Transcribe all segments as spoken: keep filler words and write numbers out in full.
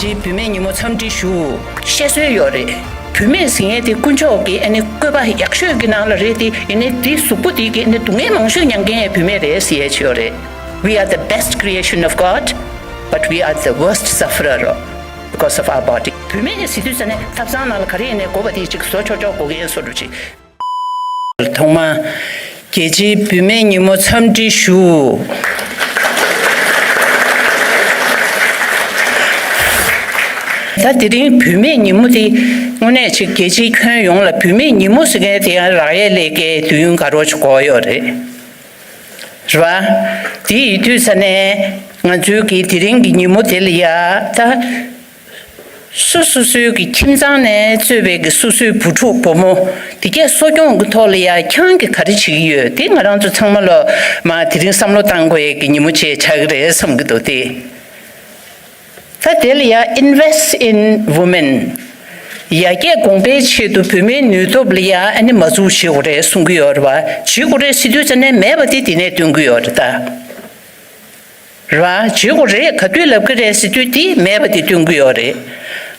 ཅིག་བུད་མེད་ཉིན་མོ་འཚམས་འདྲི་ཞུ། བཤད་སྲོལ་ཡོད་རེད། བུད་མེད་ཟེར་མཁན་དེ་དཀོན་མཆོག་གི་ཨ་ནི་བཀོད་པ་ཡག་ཤོས་ཀྱི་ནང་ལ་རེད་དེ། ཡིན་ནའི་དེ་གཟུགས་པོ་དེ་གི་ཨ་ནི་སྡུག་བསྔལ་མང་ཤོས་མྱང་མཁན་བུད་མེད་རེད་ཟེར་ཡས་ཅིག་ཡོད་རེད། We are the best creation of God, but we are the worst sufferer because of our body. བུད་མེད་ཟེར་དུས་ཙ་ནས་ཐབ་ཚང་ནང་ལ་ག་རེ་ཡིན་ནའི་དགོས་པ་དེ་ཅིག་བཟོ་ཆོག་ཆོག་དགོས་མཁན་བཟོ་འདྲ་ཅིག་ཐོག་མ། རྒྱལ་སྤྱིའི་བུད་མེད་ཉིན་མོ་འཚམས་འདྲི་ཞུ། ད་དེ་རིང་བུད་མེད་ཉིན་མོ་དེ་དངོས་གནས་ཅིག་རྒྱལ་སྤྱིའི་ཁྱོན་ཡོངས་ལ་བུད་མེད་ཉིན་མོ་ཟེར་མཁན་དེ་ཡང་རག་ཡས་ལས་ཀའི་དུས་ཡུན་དགའ་རབ་ཅིག་འགོར་ཡོད་རེད། རེད་བ། དེ་ཡིན་དུས་ཙ་ནས་ང་ཚོའི་གི་དེ་རིང་གི་ཉིན་མོ་དེ་ལ་ཡ་ད། སོ་སོ་སོའི་གི་ཁྱིམ་ཚང་ནས་གཙོས་པའི་གི་སོ་སོའི་བུ་ཕྲུག་བུ་མོ་དེ་གས་གསོ་སྐྱོང་གི་ཐོག་ལ་ཡ་ཁྱེད་རང་གིས་ག་རེ་བྱེད་ཀྱི་ཡོད། དེ་ང་རང་ཚོ་ཚང་མ་ལོ་མ་དེ་རིང་བསམ་བློ་བཏང་དགོས་ཡས་གི་ཉིན་མོ་ཅིག་ཆགས་ཀྱི་རེད་བསམ་གྱི་འདུག་སྟེ། ད་དེ་ལ་ཡ་invest in women། ཡར་རྒྱས་གོང་འཕེལ་ཆེད་དུ་བུད་མེད་ནུས་སྟོབས་ལ་ཡ་ཨ་ནི་མ་འཛུགས་བྱེད་དགོས་རེད་གསུང་གི་ཡོད་རེད་བ། བྱེད་དགོས་རེད་ཟེར་དུས་ཙ་ནས་མེད་པ་དེ་དེ་ནས་སྟོན་གྱི་ཡོད་རེད་ད། ར། བྱེད་དགོས་རེད། ག་དུས་ལབ་ཀྱི་རེད་ཟེར་དུས་དེ་མེད་པ་དེ་སྟོན་གྱི་ཡོད་རེད།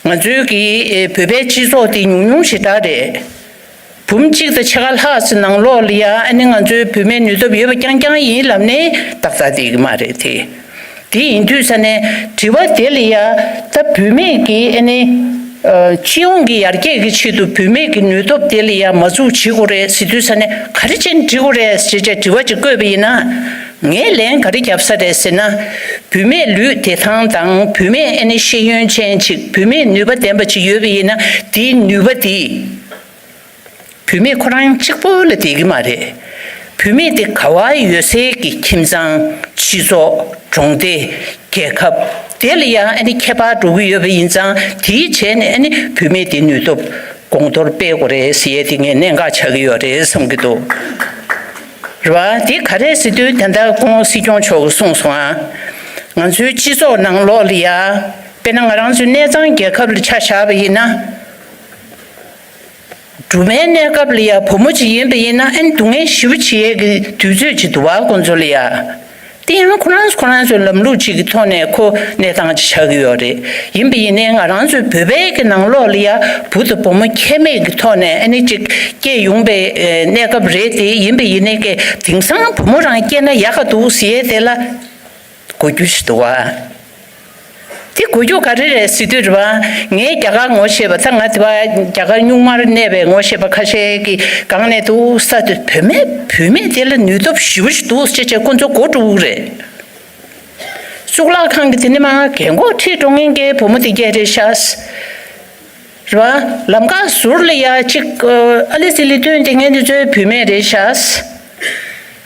ང་ཚོའི་གི་ཨེ་བོད་པའི་སྤྱི་ཚོགས་དེ་ཉུང་ཉུང་ཞེ་དྲག་རེད། འབུམ་གཅིག་དང་ཕྱེད་ཀ་ལྷག་ཙམ་ནང་ལོགས་ལ་ཡ་ཨ་ནི་ང་ཚོའི་བུད་མེད་ནུས་སྟོབས་ཡོད་པ་རྐྱང་རྐྱང་ཡིན་ལབ་ནས་ཏག་ཏག་བསྡད་ཀྱི་མ་རེད་དེ། དེ་ཡིན་དུས་ཙ་ནས་དྲི་བ་དེ་ལ་ཡ་ད་བུད་མེད་ཀྱི་ཨ་ནི་ཨ་སྤྱི་ཡོངས་ཀྱི་ཡར་རྒྱས་ཀྱི་ཆེད་དུ་བུད་མེད་ཀྱི་ནུས་སྟོབས་དེ་ལ་ཡ་མ་འཛུགས་བྱེད་དགོས་རེད་ཟེར་དུས་ཙ་ནས་ག་རེ་བྱས་ནས་འགྲིག་གི་རེད་ཅེས་བྱས་དྲི་བ་ཅིག་བཀོད་པ་ཡིན་ན། ངས་ལན་ག་རེ་བརྒྱབ་ས་རེད་ཟེར་ན། བུད་མེད་ལུས་བདེ་ཐང་དང་བུད་མེད་ཨ་ནི་ཤེས་ཡོན་ཅན་ཅིག་བུད་མེད་ནུས་པ་ལྡན་པ་ཅིག་ཡོད་པ་ཡིན་ན་དེའི་ནུས་པ་དེ་བུད་མེད་ཁོ་རང་གཅིག་པོ་ལ་བསྡད་ཀྱི་མ་རེད། བུད་མེད་དེ་ག་བ་ཡོད་སའི་གི་ཁྱིམ་ཚང་སྤྱི་ཚོགས་གྲོང་སྡེ་རྒྱལ་ཁབ་དེ་ལ་ཡང་ཨ་ནི་ཁྱད་པར་འགྲོ་གི་ཡོད་པ་ཡིན་ཙང་དེའི་བྱས་ནས་ཨ་ནི་བུད་མེད་དེ་ནུས་སྟོབས། གོང་མཐོར་སྤེལ་དགོས་རེད་ཟེར་ཡས་དེ་ངས་གནད་འགག་ཆགས་ཀྱི་ཡོད་རེད་བསམ་གྱི་འདུག་རེད་བ། དེ་ག་རེ་ཟེར་དུས་ད་ལྟ་སྐུ་ངོ་སྲིད་སྐྱོང་མཆོག་གིས་གསུངས་སོང་ཨ། ང་ཚོའི་སྤྱི་ཚོགས་ནང་ལོགས་ལ་ཡ། དཔེར་ན་ང་རང་ཚོའི་གནས་ཚང་རྒྱལ་ཁབ་ལ་ཆ་བཞག་པ་ཡིན་ན། སྦྲུམ་མའི་གནས་སྐབས་ལ་ཡ་བུ་མོ་ཅིག་ཡིན་པ་ཡིན་ན་ཨ་ནི་སྡུག་བསྔལ་ཞེ་པོ་བྱེད་ཡས་ཀྱི་དུས་ཚོད་ཅིག་འདུག་བ་ཁོང་ཚོ་ལ་ཡ། དེ་ཡང་ཁོ་རང་ཁོ་རང་ཚོའི་ལམ་ལུགས་གཅིག་གི་ཐོག་ནས་ཁོ་གནས་སྟངས་གཅིག་ཆགས་ཀྱི་ཡོད་རེད། ཡིན་པ་ཡིན་ནའི་ང་རང་ཚོའི་བོད་པའི་གི་ནང་ལོགས་ལ་ཡ་བུ་དང་བུ་མོ་ཁྱད་མེད་ཀྱི་ཐོག་ནས་ཨ་ནི་གཅིག་སྐྱེས་ཡོང་པའི་ཨེ་གནས་སྐབས་རེད་དེ། ཡིན་པ་ཡིན་ནའི་གི་དེང་སང་བུ་མོ་རང་སྐྱེས་ན་ཡག་ག་འདུག་ཟེར་ཡས་དེ་ལ་གོ་རྒྱུ་ཞིག་འདུག་བ། དེ་གོ་རྒྱུ་ག་རེ་རེད་ཟེར་དུས་རེད་བ། ངས་རྒྱ་གར་ངོ་ཤེས་པ་ད་ང་དེ་བ་རྒྱ་གར་སྨྱུག་མར་གནས་པའི་ངོ་ཤེས་པ་ཁ་ཤས་ཀྱི་སྒང་ནས་འདུག་ས་དེ་བུད་མེད་བུད་མེད་དེ་ལ་ནུས་སྟོབས་ཞེ་པོ་ཞིག་འདུག་ཅེས་བྱས་ཁོ་ཚོ་གོ་འགྲོ་གི་རེད། གཙུག་ལག་ཁང་གི་དེ་ནི་མ་རྒན་གོག་ཁྲིད་འགྲོ་མཁན་གྱི་བུ་མོ་དེ་གས་རེད་ཤག་རེད་བ། ལམ་ཁ་ཟུར་ལ་ཡ་གཅིག་ཨ་ལི་ཙི་ལི་སྟོན་དེ་ངས་འདི་ཚོའི་བུད་མེད་རེད་ཤག་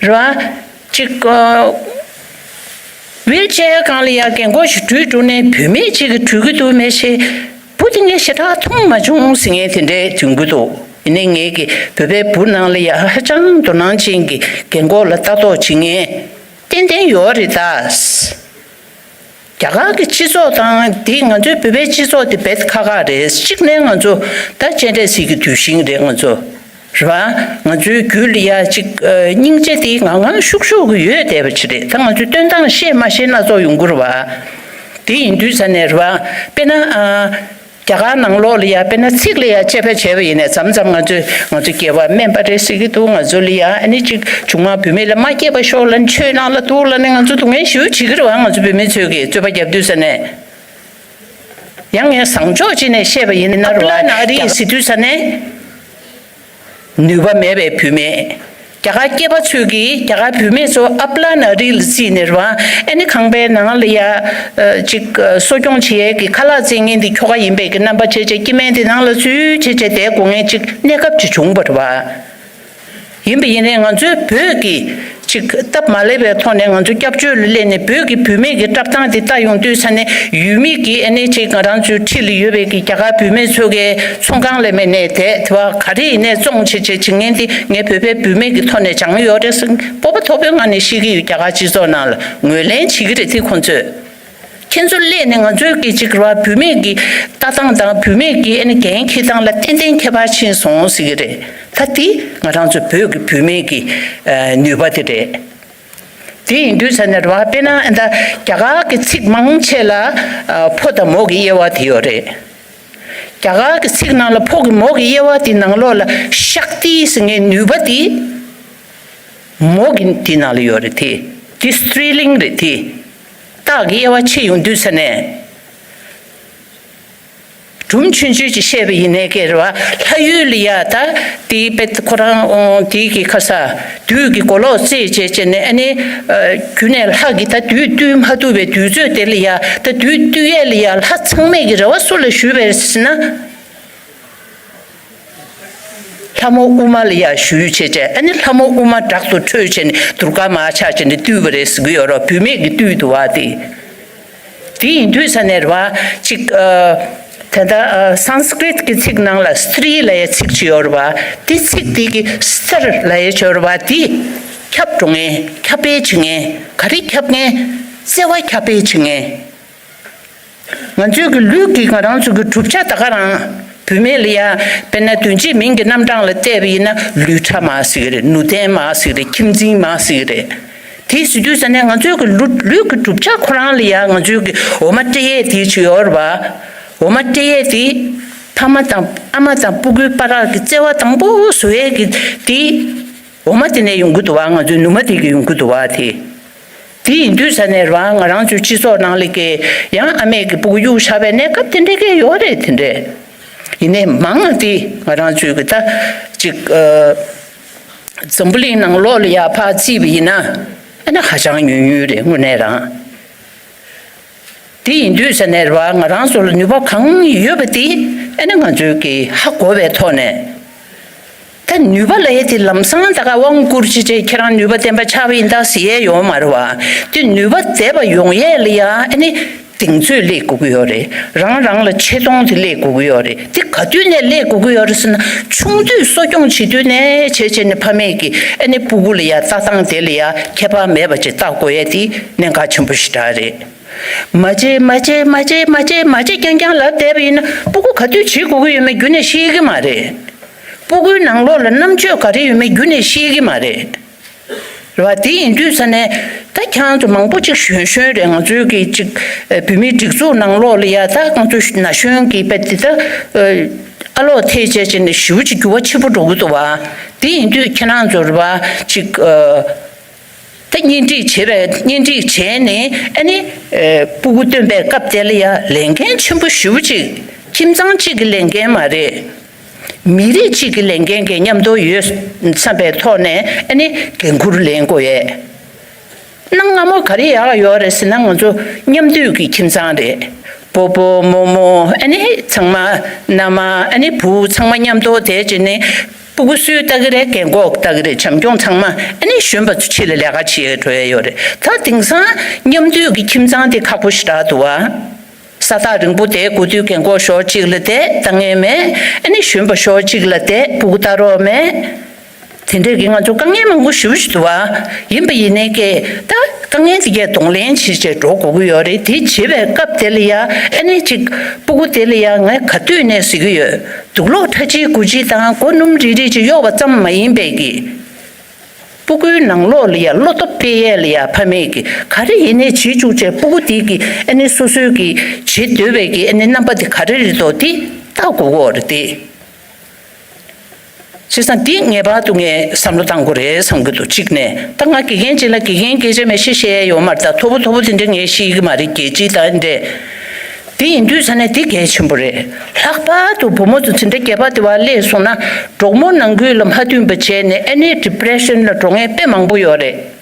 རེད་བ། གཅིག་ཝིལ་ཅེར་སྒང་ལ་ཡ་རྒན་གོག་ཞིག་འགྲུལ་འགྲོ་ནས་བུད་མེད་གཅིག་གིས་འགྲུལ་གི་འདུག་མེད་ཤེས། བུ་དེ་ངས་ཞེ་དྲག་མཐོང་མ་བྱུང་ཟེར་མཁན་དེ་འདྲའི་འདོན་གི་འདུག་ཡིན་ནའི་ངེད་ཀྱི་བོད་པའི་བུ་ནང་ལ་ཡ་ཧ་ཅང་དོ་སྣང་ཅན་གྱི་རྒན་གོག་ལ་ལྟ་རྟོག་བྱེད་མཁན་ཏན་ཏན་ཡོད་རེད་ད། རྒྱ་གར་གྱི་སྤྱི་ཚོགས་དང་དེ་ང་ཚོའི་བོད་པའི་སྤྱི་ཚོགས་དེ་རྦད་ཁག་ཁག་རེད། གཅིག་ནས་ང་ཚོ་ད་སྤྱན་རས་གཟིགས་ཀྱི་གདུལ་ཞིང་རེད། ང་ཚོ་རེད་བ། ང་ཚོའི་རྒྱུད་ལ་ཡ་གཅིག་སྙིང་རྗེ་དེ་ངང་ངང་ཤུགས་ཤུགས་ཀྱི་ཡོད་བསྡད་པ་ཅིག་རེད། ད་ང་ཚོའི་སྟོན་སྟངས་ཤེས་མ་ཤེས་སྣ་ཚོགས་ཡོང་གི་རེད་བ། དེ་ཡིན་དུས་ཙ་ནས་རེད་བ། དཔེར་ན། རྒྱ་གར་ནང་ལོགས་ལ་ཡ་དཔེར་ན་ཚིག་ལ་ཡ་དཔྱད་པ་བྱས་པ་ཡིན་ནའི་མཚམས་མཚམས་ང་ཚོས་ང་ཚོ་སྐྱེ་བ་དམན་པ་རེད་ཟེར་གྱི་འདུག་ང་ཚོ་ལ་ཡ་ཨ་ནི་གཅིག་བྱུང་མ་བུད་མེད་ལ་མ་སྐྱེས་པ་ཤོག་ལབ་ནས་ཆོས་ནང་ལ་འདུག་ལབ་ནས་ང་ཚོ་སྡུག་བསྔལ་ཞེ་པོ་བྱེད་ཀྱི་རེད་བ། ང་ཚོ་བུད་མེད་ཚོས་ཀྱི་རྩོད་པ་རྒྱབ་དུས་ཙ་ནས། ཡང་ངས་བཟང་ཕྱོགས་ཅིག་ནས་བཤད་པ་ཡིན་ན་རེད་བ། ཨབ་ལ་ན་རི་ཟེར་དུས་ཙ་ནས། ནུས་པ་མེད་པའི་བུད་མེད། རྒྱ་གར་སྐྱེས་པ་ཚོས་ཀྱིས་རྒྱ་གར་བུད་མེད་ཚོ་ཨབ་ལ་ན་རི་ལ་བརྩིས་ནས་རེད་བ། ཨ་ནི་ཁང་པའི་ནང་ལ་ཡ། ཨ་ཅིག་གསོ་སྐྱོང་བྱེད་ཡས་ཀྱི་ཁ་ལག་བཙལ་མཁན་དེ་ཁྱོ་ག་ཡིན་པའི་གི་རྣམ་པ་བྱས་བྱས་སྐྱེ་དམན་དེ་ནང་ལ་འཛུལ་བྱས་བྱས་བསྡད་དགོས་མཁན་ཅིག་གནས་སྐབས་ཅིག་བྱུང་བ་རེད་བ། ཡིན་པ་ཡིན་ནའི་ང་ཚོའི་བོད་ཀྱི་ཅིག་སྟབས་མ་ལེགས་པའི་ཐོག་ནས་ང་ཚོ་སྐྱབས་བཅོལ་ལ་སླེབས་ནས་བོད་ཀྱི་བུད་མེད་ཀྱི་སྐྲག་སྟངས་དེ་ལྟ་ཡོང་དུས་ཙ་ནས་ཡུལ་མི་གི་ཨ་ནི་ཅིག་ང་རང་ཚོའི་འཁྲིས་ལ་ཡོད་པའི་གི་རྒྱ་གར་བུད་མེད་ཚོ་གའི་ཚོང་ཁང་ལ་མེད་ནས་དེ་དེ་བ་ག་རེ་ཡིན་ནའི་བཙོང་བྱེད་བྱེད་བྱེད་མཁན་དེ་ངས་བོད་པའི་བུད་མེད་ཀྱི་ཐོག་ནས་སྦྱངས་ཡོད་རེད་ཟེར་སྤོབས་པ་མཐོ་པོའི་ངང་ནས་བཤད་ཀྱི་ཡོད། རྒྱ་གར་སྤྱི་ཚོགས་ནང་ལ་ངོས་ལེན་བྱེད་ཀྱི་རེད་དེ་ཁོང་ཚོས། ཁྱེད་ཚོ་སླེབས་ནས་ང་ཚོའི་གི་ཅིག་ར་བུད་མེད་ཀྱི་ལྟ་སྟངས་དང་བུད་མེད་ཀྱི་ཨ་ནི་འགན་འཁྱེར་སྟངས་ལ་ཏན་ཏན་ཁྱད་པར་ཕྱིན་སོང་ཟེར་གྱི་རེད། ད་དེ་ང་རང་ཚོ་བོད་ཀྱི་བུད་མེད་ཀྱི་ཨ་ནུས་པ་དེ་རེད། དེ་ཡིན་དུས་ས་ནས་རེད་བ། དཔེར་ན་ཨ་ད་རྒྱ་གར་གྱི་ཚིག་མང་ཆེ་ལ་ཨ་ཕོ་དང་མོ་གི་དབྱེ་བ་དེ་ཡོད་རེད། རྒྱ་གར་གྱི་ཚིག་ནང་ལ་ཕོ་གི་མོ་གི་དབྱེ་བ་དེ་ནང་ལོགས་ལ་ཤཀྟི་ཟེར་མཁན་ནུས་པ་དེ་མོ་གི་དེ་ནང་ལ་ཡོད་རེད་དེ། དེ་སི་ཏྲི་ལིང་རེད་དེ། རྟགས་ཀྱི་དབྱེ་བ་ཕྱེ་ཡོང་དུས་ས་ནས། སྒྲུང་ཆུང་ཆུང་ཅིག་བཤད་པ་ཡིན་ནའི་ཀྱེ་རེད་བ། ལྷ་ཡུལ་ལ་ཡ་ད་དེའི་དཔེ་ཁོ་རང་ཨོ་དེའི་གི་ཁ་ས་དུས་ཀྱི་གོ་ལོག་རྩེད་བྱས་བྱས་ནས་ཨ་ནི་ཨ་རྒྱུ་ནས་ལྷ་གི་ད་དུས་བཏུལ་མ་ཐུབ་པའི་དུས་ཚོད་དེ་ལ་ཡ། ད་དུས་བཏུལ་ཡས་ལ་ཡ་ལྷ་ཚང་མས་ཀྱི་རེ་བ་སུ་ལ་ཞུས་པ་རེད་ཟེར་ན། ལྷ་མོ་ཨུ་མ་ལ་ཡ་ཞུས་བྱས་བྱས། ཨ་ནི་ལྷ་མོ་ཨུ་མ་བྲག་ཏུ་ཁྲོས་བྱས་ནས་དུར་དཀར་མ་ཆགས་བྱས་ནས་བཏུལ་བ་རེད་ཟེར་གི་ཡོད་རེད། བུད་མེད་ཀྱིས་བཏུལ་འདུག་བ་དེ། དེ་ཡིན་དུས་ས་ནས་རེད་བ། ཅིག་ཨ་ད་ལྟ་ཨ་སཾ་སྐྲྀཏ་གི་ཚིག་ནང་ལ་སི་ཏྲི་ལབ་ཡ་ཚིག་ཅིག་ཡོད་རེད་བ། དེ་ཚིག་དེ་གི་སི་ཐར་ལབ་ཡ་ཅིག་ཡོད་རེད་བ། དེ་ཁྱབ་འགྲོ་མཁན། ཁྱབ་སྤེལ་བྱེད་མཁན། ག་རེ་ཁྱབ་མཁན། བརྩེ་བ་ཁྱབ་སྤེལ་བྱེད་མཁན། ང་ཚོའི་གི་ལུས་ཀྱི་ང་རང་ཚོ་གི་གྲུབ་ཆ་ད་ག་རང་། བུད་མེད་ལ་ཡ་དཔེར་ན་དོན་གཅིག་མིང་གི་རྣམ་གྲངས་ལ་བལྟས་པ་ཡིན་ན་ལུས་ཕྲ་མ་ཟེར་གི་རེད། ནུས་ལྡན་མ་ཟེར་གི་རེད། ཁྱིམ་འཛིན་མ་ཟེར་གི་རེད། དེ་ཟེར་དུས་ས་ནས་ང་ཚོའི་གི་ལུས་ལུས་ཀྱི་གྲུབ་ཆ་ཁོ་རང་ལ་ཡ་ང་ཚོའི་གི་འོ་མ་སྤྲད་ཡས་དེ་ཅིག་ཡོད་རེད་བ། འོ་མ་སྤྲད་ཡས་དེ་ཕ་མ་དང་ཨ་མ་དང་སྤུ་གུའི་བར་གྱི་བརྩེ་བ་དང་པོ་བཟོ་ཡས་གི་དེ། འོ་མ་དེ་ནས་ཡོང་གི་འདུག་བ། ང་ཚོའི་ནུ་མ་དེ་གི་ཡོང་གི་འདུག་བ་དེ། དེ་ཡིན་དུས་ས་ནས་རང་ང་རང་ཚོའི་སྤྱི་ཚོགས་ནང་ལ་ཀྱེ་ཡང་ཨ་མས་ཀྱི་སྤུ་གུ་གཡུག་བཞག་པའི་གནས་སྐབས་དེ་འདྲ་ཀྱེ་ཡོད་རེད། དེ་འདྲས་ཡིན་ནའི་མང་ང་དེ་ང་རང་ཚོའི་གི་ད་ཅིག་ཨ་འཛམ་བུ་གླིང་ནང་ལོགས་ལ་ཡ་ཕར་བརྩིས་པ་ཡིན་ན་ཨ་ནི་ཧ་ཅང་ཉུང་ཉུང་རེད་དངོས་གནས་རང་། དེ་ཡིན་དུས་ས་ནས་རེད་བ། ང་རང་ཚོ་ལ་ནུས་པ་གང་ཡོད་པ་དེ་ཨ་ནི་ང་ཚོས་ཀྱི་ཧ་གོ་བའི་ཐོག་ནས། ད་ནུས་པ་ལབ་ཡས་དེ་ལམ་སང་ད་ག་དབང་བསྐུར་ཅི་བྱས་ཁྱེད་རང་ནུས་པ་ལྡན་པ་ཆགས་པ་ཡིན་ད་ཟེར་ཡས་ཡོད་མ་རེད་བ། དེ་ནུས་པ་ལྡན་པ་ཡོང་ཡས་ལ་ཡ་ཨ་ནི་གདེང་ཚོད་སླེབས་དགོས་ཀྱི་ཡོད་རེད། རང་རང་ལ་ཆེ་མཐོང་དེ་སླེབས་དགོས་ཀྱི་ཡོད་རེད། དེ་ག་དུས་ནས་སླེབས་དགོས་ཀྱི་ཡོད་རེད་ཟེར་ན། ཆུང་དུས་གསོ་སྐྱོང་བྱེད་དུས་ནས་བྱས་བྱས་ནས་ཕ་མས་ཀྱི་ཨ་ནི་སྤུ་གུ་ལ་ཡ་ལྟ་སྟངས་དེ་ལ་ཡ་ཁྱད་པར་མེད་པ་ཅིག་ལྟ་དགོས་ཡས་དེ་གནད་འགག་ཆེན་པོ་ཞེ་དྲག་རེད། མ་བྱེད་མ་བྱེད་མ་བྱེད་མ་བྱེད་མ་བྱེད་རྐྱང་རྐྱང་ལབ་བསྡད་པ་ཡིན་ན་སྤུ་གུ་ག་དུས་བྱེད་དགོས་ཀྱི་ཡོད་མེད་རྒྱུན་ནས་ཤེས་ཀྱི་མ་རེད། སྤུ་གུའི་ནང་ལོགས་ལ་རྣམ་དཔྱོད་ག་རེ་ཡོད་མེད་རྒྱུན་ནས་ཤེས་ཀྱི་མ་རེད། རེད་བ། དེ་ཡིན་དུས་ས་ནས་ད་ཁྱེད་རང་ཚོ་མང་པོ་ཅིག་གཞོན་གཞོན་རེད། ང་ཚོའི་གི་ཅིག་ཨ་བོད་མིའི་སྒྲིག་འཛུགས་ནང་ལོགས་ལ་ཡ་ད་ང་ཚོ་ན་གཞོན་གྱི་དཔེ་དེ་ད་ཨ་ཨ་ལོག་ཐེ་བྱས་བྱས་ནས་ཞེ་པོ་ཅིག་འགྱུར་བ་ཆེན་པོ་འགྲོ་གི་འདུག་བ། དེ་ཡིན་དུས་ཁྱེད་རང་ཚོ་རེད་བ་ཅིག་ཨ། ད་གཉེན་སྒྲིག་བྱེད་པའི་གཉེན་སྒྲིག་བྱས་ནས་ཨ་ནི་ཨེ་སྤུ་གུ་སྟོན་པའི་སྐབས་དེ་ལ་ཡ་ལས་འགན་ཆེན་པོ་ཞེ་པོ་ཅིག་ཁྱིམ་ཚང་གཅིག་གི་ལས་འགན་མ་རེད། མི་རིགས་གཅིག་གི་ལས་འགན་གྱི་མཉམ་དུ་ཡོད་བསམ་པའི་ཐོག་ནས་ཨ་ནི་འགན་འཁུར་ལེན་དགོས་ཡས། གནའ་སྔ་མོ་ག་རེ་ཡག་ཡོད་རེད་ཟེར་ན་ང་ཚོ་མཉམ་འདུས་ཀྱི་ཁྱིམ་ཚང་རེད། སྤོ་སྤོ་རྨོ་རྨོ་ཨ་ནི་ཚང་མ་མནའ་མ་ཨ་ནི་བུ་ཚང་མ་མཉམ་དུ་དེ་བྱས་ནས། སྤུ་གུ་སུས་ལྟ་གི་རེད། རྒན་གོག་ལྟ་གི་རེད། བྱམས་སྐྱོང་ཚང་མ་ཨ་ནི་གཞོན་པ་ཚོ་ཕྱི་ལ་ལས་ཀ་བྱེད་འགྲོ་ཡ་ཡོད་རེད། ད་དེང་སང་མཉམ་འདུས་ཀྱི་ཁྱིམ་ཚང་དེ་ཁག་པོ་ཞེ་དྲག་འདུག་བ། ས་ཐག་རིང་པོ་དེ་དགོས་དུས་རྒན་གོག་ཞོགས་གཅིག་ལ་བསྡད་ལྟ་མཁན་མེད། ཨ་ནི་གཞོན་པ་ཞོགས་གཅིག་ལ་བསྡད་སྤུ་གུ་ལྟ་རོགས་མེད། དེ་འདྲས་ཀྱི་ང་ཚོ་དཀའ་ངལ་མང་པོ་ཞེ་པོ་ཞིག་འདུག་བ། ཡིན་པ་ཡིན་ནའི་ཀྱེ་ད་དཀའ་ངལ་དེ་གས་གདོང་ལེན་བྱེད་བྱེད་འགྲོ་དགོས་ཀྱི་ཡོད་རེད། དེ་བྱེད་པའི་སྐབས་དེ་ལ་ཡ་ཨ་ནི་ཅིག་སྤུ་གུ་དེ་ལ་ཡ་ངས་ག་དུས་ནས་ཟེར་གྱི་ཡོད། དུག་ལོག་ཁྲ་ཆིལ་དགུ་ཆིལ་དང་སྒོ་སྣུམ་རིལ་རིལ་ཅིག་གཡོག་པ་ཙམ་མ་ཡིན་པའི་གི། སྤུ་གུའི་ནང་ལོགས་ལ་ཡ་བློ་སྟོབས་སྤེལ་ཡས་ལ་ཡ་ཕ་མས་གི་ག་རེ་ཡིན་ནའི་བྱེད་བཅུག་བྱས་སྤུ་གུ་དེ་གི་ཨ་ནི་སོ་སོའི་གི་བྱེད་འདོད་པའི་གི་ཨ་ནི་རྣམ་པ་དེ་ག་རེ་རེད་དོ་དེ་ལྟ་དགོས་ཀྱི་ཡོད་རེད་དེ། བྱས་ཙང་འདི་ངེས་པར་དུ་ངས་བསམ་བློ་བཏང་དགོས་རེད་བསམ་གྱི་འདུག་གཅིག་ནས་ད་ང་དགེ་རྒན་ཅིག་ལ་དགེ་རྒན་སྐད་ཆ་མི་བཤད་བཤད་ཡ་ཡོད་མ་རེད། ད་མཐོ་པོ་མཐོ་པོ་དེ་འདྲ་ངས་ཤེས་ཀྱི་མ་རེད། རྒྱལ་སྤྱི་དང་འདྲ། དེ་ཡིན་དུས་ས་ནས་དེ་གལ་ཆེན་པོ་རེད། ལྷག་པར་དུ་བུ་མོ་ཚོ་དེ་འདྲ་སྒལ་པ་དེ་བ་སླེབས་སོང་ན་གྲོགས་མོ་ནང་ཁུལ་ལ་མ་མཐུན་པ་བྱས་ནས་ཨ་ནི་ཌི་པི་རེ་ཤན་ལ་འགྲོ་མཁན་དཔེ་མང་པོ་ཡོད་རེད།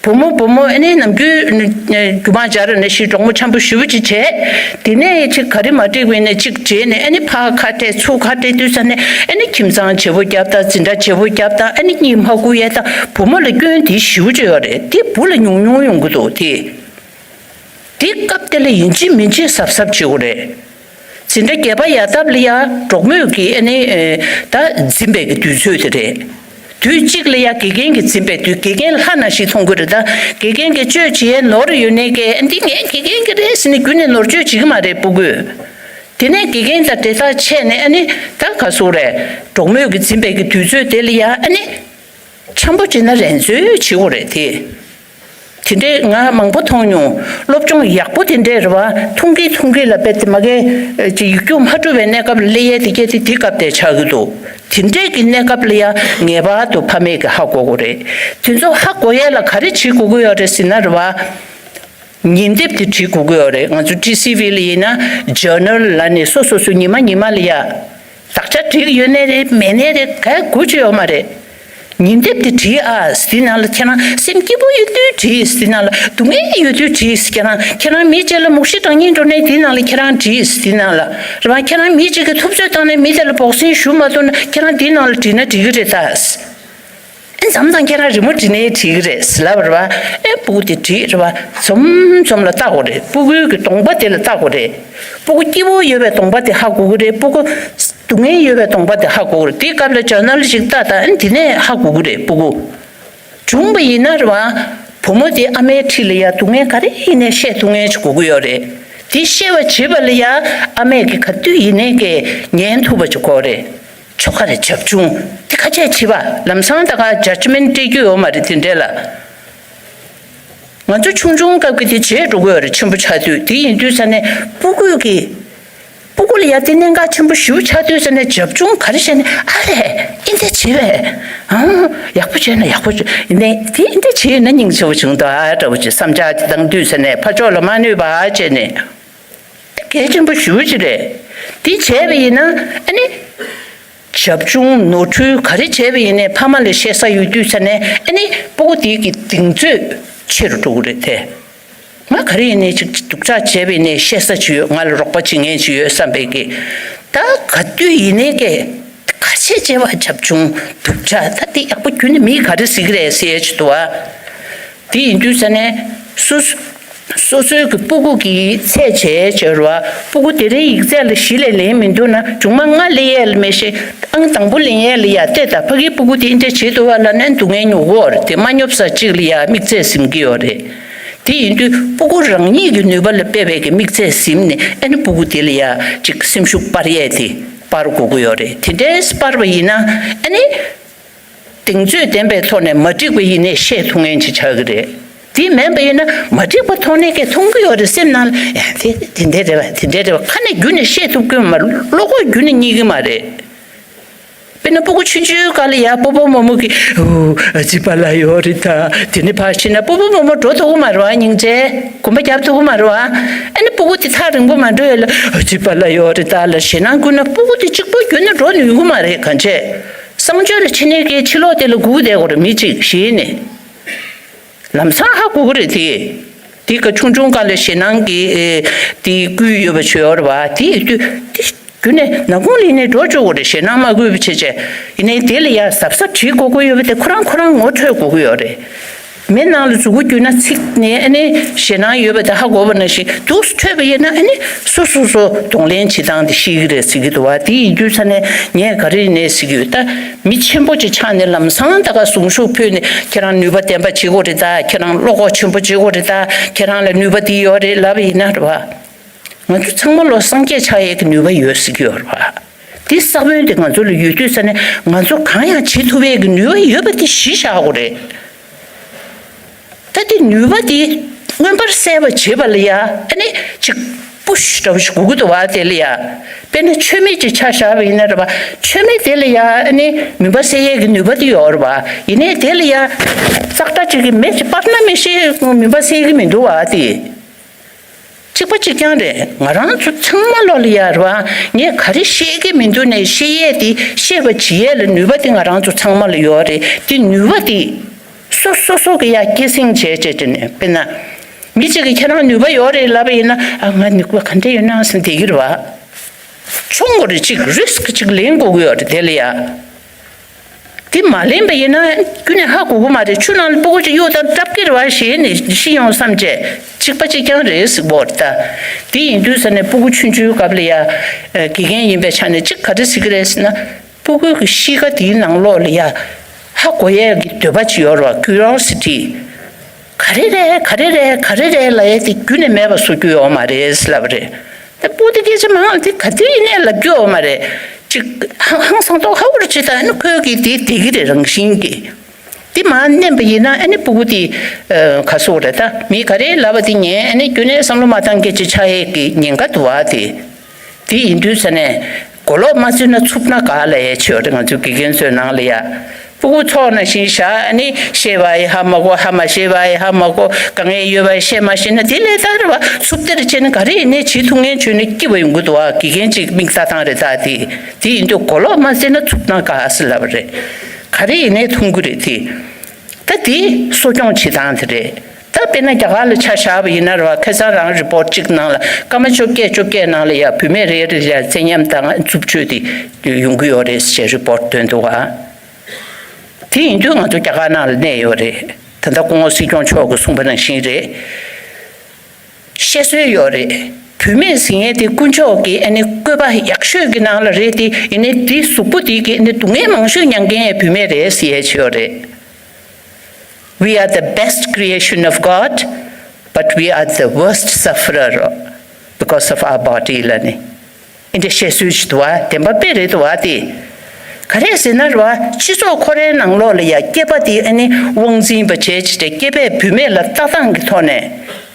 བུ་མོ་བུ་མོ་ཨ་ནི་ནམ་རྒྱུན་རྒྱུ་མ་སྦྱར་ནས་ཤི་གྲོགས་མོ་འཆམ་པོ་ཞེ་པོ་ཅིག་བྱས། དེ་ནས་ཅིག་ག་རེ་མ་འགྲིག་པ་ཡིན་ན་ཅིག་བྲེལ་ནས་ཨ་ནི་ཕར་ཁ་བྲལ་ཚུར་ཁ་བྲལ་དུས་ས་ནས་ཨ་ནི་ཁྱིམ་ཚང་བརྗེ་པོ་བརྒྱབ་དང་འཛིན་གྲྭ་བརྗེ་པོ་བརྒྱབ་དང་ཨ་ནི་གཉིད་མ་ཁུག་ཡས་དང་བུ་མོ་ལ་སྐྱོན་དེ་ཞེ་པོ་ཅིག་ཡོད་རེད། དེ་བུ་ལ་ཉུང་ཉུང་ཡོང་གི་འདུག་དེ། དེ་སྐབས་དེ་ལ་ཡིན་གཅིག་མིན་གཅིག་གཟབ་གཟབ་བྱེད་དགོས་རེད། འཛིན་གྲྭ་བརྒྱད་པ་ཡར་ལྟབ་ལ་ཡ་གྲོགས་མོས་ཀྱིས་ཨ་ནི་ད་འཛིན་པའི་གི་དུས་ཚོད་དེ་རེད། དུས་གཅིག་ལ་ཡ་དགེ་རྒན་གྱིས་འཛིན་པའི་དུས་དགེ་རྒན་ལྷ་ན་ཞིག་མཐོང་གི་རེད། ད་དགེ་རྒན་གྱིས་བཅོས་བྱེད་ཡས་ནོར་ཡོད་ནའི་ཀྱེ་འདི་ངའི་དགེ་རྒན་གྱི་རེད་ཟེར་ནས་རྒྱུན་ནས་ནོར་བཅོས་བྱེད་ཀྱི་མ་རེད་སྤུ་གུས། དེ་ནས་དགེ་རྒན་དང་འབྲེལ་ཐག་ཆད་ནས་ཨ་ནི་ད་ག་སུ་རེད། གྲོགས་མོས་ཀྱིས་འཛིན་པའི་གི་དུས་ཚོད་དེ་ལ་ཡ་ཨ་ནི། འཆམ་པོ་བྱེད་ན་རན་ཚོད་བྱེད་དགོས་རེད་དེ། དེ་འདྲའི་ང་མང་པོ་མཐོང་མྱོང་། སློབ་སྦྱོང་ཡག་པོ་དེ་འདྲའི་རེད་བ། མཐོང་གི་མཐོང་གི་ལ་དཔེ་དེ་མ་གི་ཅིག་ཡིག་རྒྱུགས་མ་འགྲོ་བའི་གནས་སྐབས་ལ་སླེབས་ཡས་དེ་སྐད་དེ་དེ་སྐབས་དེ་ཆགས་ཀྱི་འདུག་དེ་འདྲའི་གི་གནས་སྐབས་ལ་ཡ་ངེས་པར་དུ་ཕ་མས་གི་ཧ་གོ་དགོས་རེད། དེ་ཚོ་ཧ་གོ་ཡས་ལ་ག་རེ་བྱེད་དགོས་ཀྱི་ཡོད་རེད་ཟེར་ན་རེད་བ། ཉིན་དེབ་དེ་བྲིས་དགོས་ཀྱི་ཡོད་རེད། ང་ཚོ་ཊི་སི་ཝི་ལ་ཡིན་ན་ཇར་ནལ་ལ་ནི་སོ་སོ་སོ་ཉི་མ་ཉི་མ་ལ་ཡ། དག་ཆ་བྲིས་ཀྱི་ཡོད་ནའི་རེད་མེད་ནའི་རེད་ག་དགོས་ཀྱི་ཡོད་མ་རེད། ཉིན་དེབ་དེ་བྲིས་ཨ། དེ་ནང་ལ་ཁྱེད་རང་སེམས་སྐྱིད་པོ་ཡོད་དུས་བྲིས། དེ་ནང་ལ་སྡུག་བསྔལ་ཡོད་དུས་བྲིས། ཁྱེད་རང་ཁྱེད་རང་མི་གཅིག་ལ་མུག་ཤི་དྲག་ཉེས་འགྲོ་ནའི་དེ་ནང་ལ་ཁྱེད་རང་བྲིས། དེ་ནང་ལ་རེད་བ། ཁྱེད་རང་མི་གཅིག་གི་ཐུབ་ཚོད་བཏང་ནས་མི་དེ་ལ་བོག་སིང་ཞུ་མ་ཐུབ་ན་ཁྱེད་རང་དེ་ནང་ལ་བྲིས་ན་འགྲིག་གི་རེད་ད། ཨེ་མཚམས་མཚམས་ཁྱེད་རང་རི་མོ་བྲིས་ནའི་བྲིས་ཀྱི་རེད་ཟེར་ལབ་རེད་བ། ཨེ་སྤུ་གུ་དེ་བྲིས་རེད་བ། འཛོམས་འཛོམས་ལ་ལྟ་དགོས་རེད། སྤུ་གུའི་གི་གདོང་པ་དེ་ལ་ལྟ་དགོས་རེད། སྤུ་གུ་སྐྱིད་པོ་ཡོད་པའི་གདོང་པ་དེ་ཧ་གོ་གི་རེད། སྤུ་གུ་སྡུག་བསྔལ་ཡོད་པའི་གདོང་པ་དེ་ཧ་གོ་གི་རེད། དེའི་སྐབས་ལ་ཇར་ནལ་ཞིག་ལྟ་དང་ཨེ་དེ་ནས་ཧ་གོ་གི་རེད་སྤུ་གུ། བྱུང་བ་ཡིན་ན་རེད་བ། བུ་མོ་དེ་ཨ་མའི་འཁྲིས་ལ་ཡ་སྡུག་བསྔལ་ག་རེ་ཡིན་ནའི་བཤད་ཐུབ་མཁན་ཞིག་དགོས་ཀྱི་ཡོད་རེད། དེ་བཤད་པ་བྱེད་པ་ལ་ཡ་ཨ་མས་གི་ག་དུས་ཡིན་ནའི་གི་ཉན་ཐུབ་པ་ཅིག་དགོས་རེད། ཆོག་ག་རེད་བྱབ་ཆུང་དེ་ཁ་ཆད་བྱེད་པ་ལམ་སང་ད་ག་ཇ་ཇི་མེན་སྤྲད་རྒྱུ་ཡོད་མ་རེད་དེ་འདྲས་ལ། ང་ཚོ་ཆུང་ཆུང་སྐབས་ཀྱི་དེ་བརྗེད་འགྲོ་གི་ཡོད་རེད། ཆེན་པོ་ཆགས་དུས་དེ་ཡིན་དུས་ས་ནས་སྤུ་གུས་ཀྱི་སྤུ་གུ་ལ་ཡ་དེ་གནད་འགག་ཆེན་པོ་ཞེ་པོ་ཆགས་དུས་ས་ནས་བྱབ་ཆུང་ག་རེ་བྱས་ནས་ཨ་རེ་ཨེ་འདྲ་བྱེད་པས། ཨང་ཡག་པོ་བྱས་ན་ཡག་པོ་བྱས་ཡིན་ནའི་དེ་ཨེ་འདྲ་བྱས་ཡོད་ན་སྙིང་རྗེ་པོ་བྱུང་འདུག་ཨ་འདྲ་བོ་ཅིག་བསམ་འཆར་དེ་བཏང་དུས་ས་ནས་ཕར་ཕྱོགས་ལ་མ་གནོད་པ་བྱས་ནས། གལ་ཆེན་པོ་ཞེ་པོ་ཅིག་རེད། དེ་བྱས་པ་ཡིན་ན་ཨ་ནི། བྱབ་ཆུང་ནོར་འཁྲུལ་ག་རེ་བྱས་པ་ཡིན་ནའི་ཕ་མ་ལ་བཤད་ས་ཡོད་དུས་ས་ནས་ཨ་ནི་སྤུ་གུ་དེ་གི་གདེང་ཚོད་ཆེ་རུ་འགྲོ་གི་རེད་དེ། ང་ག་རེ་ཡིན་ནའི་ཅིག་སྡུག་ཅག་བྱས་པ་ཡིན་ནའི་བཤད་ས་ཅིག་ཡོད། ང་ལ་རོགས་པ་བྱེད་མཁན་ཅིག་ཡོད་བསམ་པའི་གི། ད་ག་དུས་ཡིན་ནའི་གི་ཁ་ཆད་བྱས་པ་བྱབ་ཆུང་སྡུག་ཅག་ད་དེ་ཡག་པོ་ཁྱོན་ནས་མིས་ག་རེ་ཟེར་གི་རེད་ཟེར་ཡ་ཅིག་འདུག་ཨ། དེ་ཡིན་དུས་ས་ནས་སོ་སོ་སོ་སོའི་གི་སྤུ་གུ་གི་ཚད་བྱས་བྱས་ར་བ། སྤུ་གུ་དེ་རིང་ཡིག་ཚད་ལ་གཞི་ལས་ལེན་མི་འདུག་ན་སྦྱོང་མ་ལྔ་ལེན་ཡས་ལ་མེད་ཤེས་ཨང་དང་པོ་ལེན་ཡས་ལ་ཡ་བལྟས་ད་ཕ་གིའི་སྤུ་གུ་དེ་འདྲ་བྱེད་འདུག་བ་ལབ་ན་སྡུག་བསྔལ་མྱོང་གི་ཡོད་རེད་དེ། མ་སྙོབ་ས་གཅིག་ལ་ཡ་དམིགས་ཚད་ཟིན་གི་ཡོད་རེད། དེ་ཡིན་དུས་སྤུ་གུ་རང་ཉིད་ཀྱི་ནུས་པ་ལ་དཔག་པའི་གི་དམིགས་ཚད་ཟིན་ནས་ཨ་ནི་སྤུ་གུ་དེ་ལ་ཡ་ཅིག་སེམས་ཤུགས་སྤར་ཡས་དེ་སྤར་དགོས་ཀྱི་ཡོད་རེད། དེ་འདྲའི་སྤར་བ་ཡིན་ན་ཨ་ནི། གདེང་ཚོད་ལྡན་པའི་ཐོག་ནས་མ་འགྲིག་པ་ཡིན་ནའི་བཤད་ཐུབ་མཁན་ཅིག་ཆགས་ཀྱི་རེད། དེ་མིན་པ་ཡིན་ན་མ་འགྲིག་པ་མཐོང་ནས་སྐད་མཐོང་གི་ཡོད་རེད། སེམས་ནང་ལ་ཡ་དེ་དེ་འདྲ་རེད་བ་དེ་འདྲ་རེད་བ་ཁ་ནས་བརྒྱུད་ནས་བཤད་ཐུབ་ཀྱི་མ་རེད། བློ་ཁོག་བརྒྱུད་ནས་རྙེད་ཀྱི་མ་རེད། དཔེར་ན་སྤུ་གུ་ཆུང་ཆུང་སྒང་ལ་ཡ་སྤོ་བོ་རྨོ་མོ་གིས་ཨུ་ཨ་ཙི་པཱ་ལགས་ཡོད་རེད་ད། དེ་ནས་ཕར་ཕྱིན་ན་སྤོ་བོ་རྨོ་མོ་འགྲོ་ཐུབ་ཀྱི་མ་རེད་བ། སྙིང་རྗེ་གོམ་པ་རྒྱབ་ཐུབ་ཀྱི་མ་རེད་བ། ཨ་ནི་སྤུ་གུ་དེ་ཐག་རིང་པོ་མ་འགྲོ་ཡ་ལ་ཨ་ཙི་པཱ་ལགས་ཡོད་རེད་ད་ལ་ཞེད་སྣང་སྐུལ་ན་སྤུ་གུ་དེ་གཅིག་པོ་བརྒྱུད་ནས་འགྲོ་ནུས་ཀྱི་མ་རེད་གང་བྱས། གསང་སྤྱོད་ལ་ཕྱིན་ནས་ཀྱི་ཕྱི་ལོགས་དེ་ལ་སྒུག་བསྡད་དགོས་རེད་མི་གཅིག་གཞི་ནས། ལམ་སང་ཧ་གོ་གི་རེད་དེ། དེ་ག་ཆུང་ཆུང་སྒང་ལ་ཞེད་སྣང་གི་དེ་བསྐུལ་ཡོད་པ་བྱོས་ཡོད་རེད་བ། དེ་ཡིན་དུས་དེ་རྒྱུན་ནས་ནག་ཁུང་ལེན་ནས་འགྲོ་བཅུག་དགོས་རེད། ཞེད་སྣང་མ་དགོས་པ་བྱས་བྱས་ཡིན་ནའི་དེ་ལ་ཡ་གཟབ་གཟབ་བྱེད་དགོས་ཀྱི་ཡོད་པ་དེ་ཁོ་རང་ཁོ་རང་ངོ་འཕྲོད་དགོས་ཀྱི་ཡོད་རེད། མི་ནང་ལ་མཛུབ་གུ་བརྒྱུས་ན་ཚིག་ནས་ཨ་ནི་ཞེད་སྣང་ཡོད་པ་དེ་ཧ་གོ་བ་ནང་བཞིན་འདུག་སེ་འཕྲོད་པ་ཡིན་ན་ཨ་ནི་སོ་སོ་སོ་གདོང་ལེན་བྱེད་སྟངས་དེ་ཤེས་ཀྱི་རེད་ཟེར་གྱི་འདུག་བ། དེ་ཡིན་དུས་ས་ནས་ངས་ག་རེ་ཡིན་ནའི་ཟེར་གྱི་ཡོད་ད། མི་ཆེན་པོ་ཅིག་ཆགས་ནས་ལམ་སང་ད་ག་གཟུངས་གཞུག་ཕུལ་ནས་ཁྱེད་རང་ནུས་པ་ལྡན་པ་བྱེད་དགོས་རེད་ད། ཁྱེད་རང་བློ་ཁོག་ཆེན་པོ་བྱེད་དགོས་རེད་ད། ཁྱེད་རང་ལ་ནུས་པ་འདི་ཡོད་རེད་ལབ་པ་ཡིན་ན་རེད་བ། ང་ཚོ་ཚང་མ་ལོ་སངས་རྒྱས་ཆགས་ཡས་ཀྱི་ནུས་པ་ཡོད་ཟེར་གྱི་ཡོད་རེད་བ། དེ་ས་བོན་དེ་ང་ཚོ་ལ་ཡོད་དུས་ས་ནས་ང་ཚོ་གང་ཡང་བྱེད་ཐུབ་ཡས་ཀྱི་ནུས་པ་ཡོད་པ་དེ་གཞི་བཞག་དགོས་རེད། ད་དེ་ནུས་པ་དེ་མངོན་པར་གསལ་བར་བྱེད་པ་ལ་ཡ་ཨ་ནི་ཅིག་པུ་ཤི་འདྲ་བོ་ཞིག་དགོས་ཀྱི་འདུག་བ། དེ་ལ་ཡ་དཔེར་ན་མཆོད་མེ་ཅིག་ཆ་བཞག་པ་ཡིན་ན་རེད་བ། མཆོད་མེ་དེ་ལ་ཡ་ཨ་ནི་མུན་པ་སེལ་ཡས་ཀྱི་ནུས་པ་དེ་ཡོད་རེད་བ། ཡིན་ནའི་དེ་ལ་ཡ་ཙག་སྒྲ་ཅིག་གིས་མེ་ཅིག་སྤར་ན་མི་ཤེས་མུན་པ་སེལ་གྱི་མི་འདུག་བ་དེ། གཅིག་པ་གཅིག་རྐྱང་རེད། ང་རང་ཚོ་ཚང་མ་ལོ་ལ་ཡ་རེད་བ། ངས་ག་རེ་ཤེས་ཀྱི་མི་འདུག་ནས་ཤེས་ཡས་དེ་ཤེས་པ་བྱེད་ཡས་ལ་ནུས་པ་དེ་ང་རང་ཚོ་ཚང་མ་ལ་ཡོད་རེད། དེ་ནུས་པ་དེ་སོ་སོ་སོ་གི་ཡ་སྐྱེད་སྲིང་བྱས་བྱས་བྱས་ནས་དཔེར་ན། མི་གཅིག་གིས་ཁྱེད་རང་ནུས་པ་ཡོད་རེད་ལབ་པ་ཡིན་ན་ཨ་ང་ནུས་པ་ག་འདྲ་ཡོད་ན་ཟེར་བསྡད་ཀྱི་རེད་བ། ཆུང་ངུ་རེ་གཅིག་རི་སི་ཀི་གཅིག་ལེན་དགོས་ཀྱི་ཡོད་རེད་དེ་ལ་ཡ། དེ་མ་ལེན་པ་ཡིན་ན་ཁྱོན་ནས་ཧ་གོ་གི་མ་རེད། ཆུ་ནང་ལ་སྤུ་གུ་ཅིག་གཡུག་དང་བཀྲབ་ཀྱི་རེད་བ་ཞེས་ནས་ཤི་ཡོང་བསམ་བྱས་གཅིག་པ་གཅིག་རྐྱང་རེད་ཟེར་བོ་རེད་ད། དེ་ཡིན་དུས་ས་ནས་སྤུ་གུ་ཆུང་ཆུང་སྐབས་ལ་ཡ་དགེ་རྒན་ཡིན་པའི་ཆ་ནས་གཅིག་ག་རེ་ཟེར་གི་རེད་ཟེར་ན། སྤུ་གུ་གི་གཤིས་ཀ་དེའི་ནང་ལོགས་ལ་ཡ་ཧ་གོ་ཡས་ཀྱི་འདོད་པ་ཅིག་ཡོད་རེད་བ། ཀུ་རི་ཡོ་སི་ཊི། ག་རེ་རེད་ག་རེ་རེད་ག་རེ་རེད་ལབ་ཡས་དེ་རྒྱུན་ནས་མེད་པ་བཟོ་རྒྱུ་ཡོད་མ་རེད་ལབ་རེད། ད་སྤུ་གུ་དེ་སྐད་ཆ་མང་དེ་ག་དུས་ཡིན་ནའི་ལབ་རྒྱུ་ཡོད་མ་རེད། ཅིག་ཧང་ཧང་སང་ཏོག་ཧ་འུར་ཅིག་ད་ནི་ཁོས་ཀྱི་དེ་བསྡད་ཀྱི་རེད་རང་བཞིན་གྱིས། དེ་མར་མནན་པ་ཡིན་ན་ཨ་ནི་སྤུ་གུ་དེ་ག་སོག་རེད། ད་མི་ག་རེ་ལབ་པ་དེ་ཉན། ཨ་ནི་རྒྱུན་ནས་བསམ་བློ་མ་བཏང་མཁན་ཅིག་ཆགས་ཡས་ཀྱི་ཉེན་ཁ་འདུག་བ། དེ་དེ་ཡིན་དུས་ས་ནས་གོ་ལོག་མ་བཟོས་ན་འཚུབ་ན་ག་ལ་ཡས་ཆེ་བ་རེད། ང་ཚོའི་དགེ་རྒན་ཚོའི་ནང་ལ་ཡ། སྤུ་གུ་ཚོགས་ནང་བཞིན་བཞག་ཨ་ནི་བཤད་པ་ཡི་ཧ་མ་གོ། ཧ་མ་བཤད་པ་ཡི་ཧ་མ་གོ། དཀའ་ངལ་ཡོད་པ་ཡི་བཤད་མ་ཤེས་ན་དེ་ལས་ད་རེད་བ། འཚུབ་སྟེར་བྱས་ན་ག་རེ་ཡིན་ནའི་བྱེད་ཐུབ་མཁན་བྱུང་ན་སྐྱིད་པ་ཡོང་གི་འདུག་བ། དགེ་རྒན་ཅིག་མིག་ལྟ་སྟངས་རེད་ད་དེ། དེ་ཡིན་དུས་གོ་ལོག་མ་བཟོས་ན་འཚུབ་ན་ག་ཟེར་ལབ་པ་རེད། ག་རེ་ཡིན་ནའི་མཐོང་གི་རེད་དེ། ད་དེ་གསོ་སྐྱོང་བྱེད་སྟངས་དེ་རེད། ད་དཔེར་ན་རྒྱ་གར་ལ་ཆ་བཞག་པ་ཡིན་ན་རེད་བ། ཁ་སང་རང་རི་པོར་ཊི་གཅིག་ནང་ལ་སྐར་མ་བཅོ་བརྒྱད་བཅོ་བརྒྱད་ནང་ལ་ཡ་བུད་མེད་རེ་རེ་ལ་བཙན་ཉམས་དང་རྩུབ་སྤྱོད་དེ་ཡོང་གི་ཡོད་རེད་ཅེས་རི་པོར་ཊི་བཏོན་འདུག་ག་དེ་ཡིན་དུས་ང་ཚོ་རྒྱ་གར་ནང་ལ་གནས་ཡོད་རེད། ད་ལྟ་སྐུ་ངོ་སྲིད་སྐྱོང་མཆོག་གིས་གསུངས་པ་ནང་བཞིན་རེད། བཤད་སྲོལ་ཡོད་རེད། བུད་མེད་ཟེར་མཁན་དེ་དཀོན་མཆོག་གི་ཨ་ནི་བཀོད་པ་ཡག་ཤོས་ཀྱི་ནང་ལ་རེད་དེ། ཡིན་ནའི་དེའི་གཟུགས་པོ་དེ་གི་ཨ་ནི་སྡུག་བསྔལ་མང་ཤོས་མྱང་མཁན་བུད་མེད་རེད་ཟེར་ཡས་ཅིག་ཡོད་རེད། We are the best creation of God, but we are the worst sufferer because of our body ལབ་ནས། འདི་འདྲ་བཤད་སྲོལ་ཞིག་འདུག་བ། བདེན་པ་དཔེ་རེད་འདུག་བ་དེ། ག་རེ་ཟེར་ན་རེད་བ། སྤྱི་ཚོགས་ཁོ་རའི་ནང་ལོགས་ལ་ཡ་སྐྱེས་པ་དེ་ཨ་ནི་དབང་འཛིན་པ་བྱས་བྱས་ཏེ། སྐྱེས་པས་བུད་མེད་ལ་ལྟ་སྟངས་ཀྱི་ཐོག་ནས་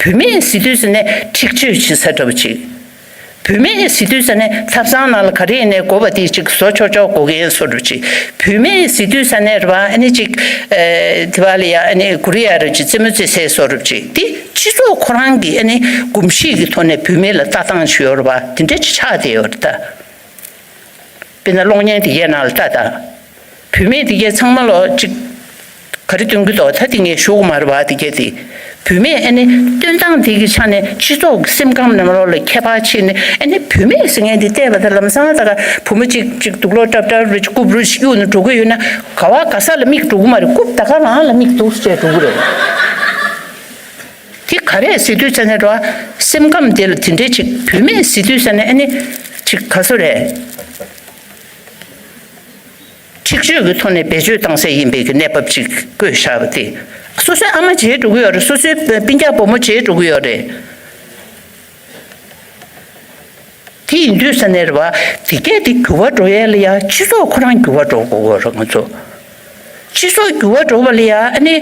བུད་མེད་ཟེར་དུས་ཙ་ནས་འཁྲིག་སྤྱོད་བྱེད་ས་འདྲ་པོ་ཅིག་བུད་མེད་ཟེར་དུས་ཙ་ནས་ཐབ་ཚང་ནང་ལ་ག་རེ་ཡིན་ནའི་དགོས་པ་དེ་ཅིག་བཟོ་ཆོག་ཆོག་དགོས་མཁན་བཟོ་འདྲ་པོ་ཅིག་བུད་མེད་ཟེར་དུས་ཙ་ནས་རེད་བ། ཨ་ནི་ཅིག་ཨེ་དེ་བ་ལ་ཡ་ཨ་ནི་གུ་རི་ཡ་ར་ཅིག་རྩེད་མོ་རྩེ་སའི་བཟོ་འདྲ་པོ་ཅིག་དེ་སྤྱི་ཚོགས་ཁོ་རང་གི་ཨ་ནི་གོམས་གཤིས་ཀྱི་ཐོག་ནས་བུད་མེད་ལ་ལྟ་སྟངས་ཤིག་ཡོད་རེད་བ། དེ་འདྲ་ཅིག་ཆགས་བསྡད་ཡོད་རེད་ད། དཔེར་ན་གློག་བརྙན་དེ་གའི་ནང་ལ་ལྟ་ད། བུད་མེད་དེ་གའི་ཚང་མ་ལོ་གཅིག་ག་རེ་སྟོན་གྱི་འདུག་ད་དེ་ངས་ཞུ་གི་མ་རེད་བ། དེ་གའི་དེ་བུད་མེད་ཨ་ནི་སྟོན་སྟངས་དེ་གི་ཆ་ནས་སྤྱི་ཚོགས་ཀྱི་སེམས་ཁམས་ནང་ལོགས་ལ་ཁྱད་པར་ཕྱིན་ནས། ཨ་ནི་བུད་མེད་ཟེར་མཁན་དེ་བལྟས་པ་དང་ལམ་སང་ད་ག་བུ་མོ་གཅིག་གཅིག་དུག་ལོག་ཏྲབ་ཏྲབ་རུ་རྐུབ་རུ་གཡུག་ནས་འགྲོ་གི་ཡོད་ན། ག་བ་ག་ས་ལ་མིག་འགྲོ་གི་མ་རེད། རྐུབ་ད་ག་རང་ལ་མིག་འདུག་བྱས་འགྲོ་གི་རེད། དེ་ག་རེ་ཟེར་དུས་ཙ་ནས་རོ། སེམས་ཁམས་དེ་ལ་དེ་འདྲའི་ཅིག་བུད་མེད་ཟེར་དུས་ཙ་ནས་ཨ་ནི་ཅིག་ག་ཚོད་རེད། འཁྲིག་སྤྱོད་ཀྱི་ཐོག་ནས་བེད་སྤྱོད་བཏང་ས་ཡིན་པའི་གི་གནས་བབ་ཅིག་བཀོད་བཞག་པ་དེ། སོ་སོའི་ཨ་མ་བྱེད་འགྲོ་གི་ཡོད་རེད། སོ་སོའི་སྤུན་ཀྱག་བུ་མོ་བྱེད་འགྲོ་གི་ཡོད་རེད། དེ་ཡིན་དུས་ས་ནས་རེད་བ། དེ་གས་དེ་འགྱུར་བ་འགྲོ་ཡས་ལ་ཡ་སྤྱི་ཚོགས་ཁོ་རང་འགྱུར་བ་འགྲོ་དགོས་ཀྱི་རེད་ང་ཚོ། སྤྱི་ཚོགས་འགྱུར་བ་འགྲོ་བ་ལ་ཡ་ཨ་ནི།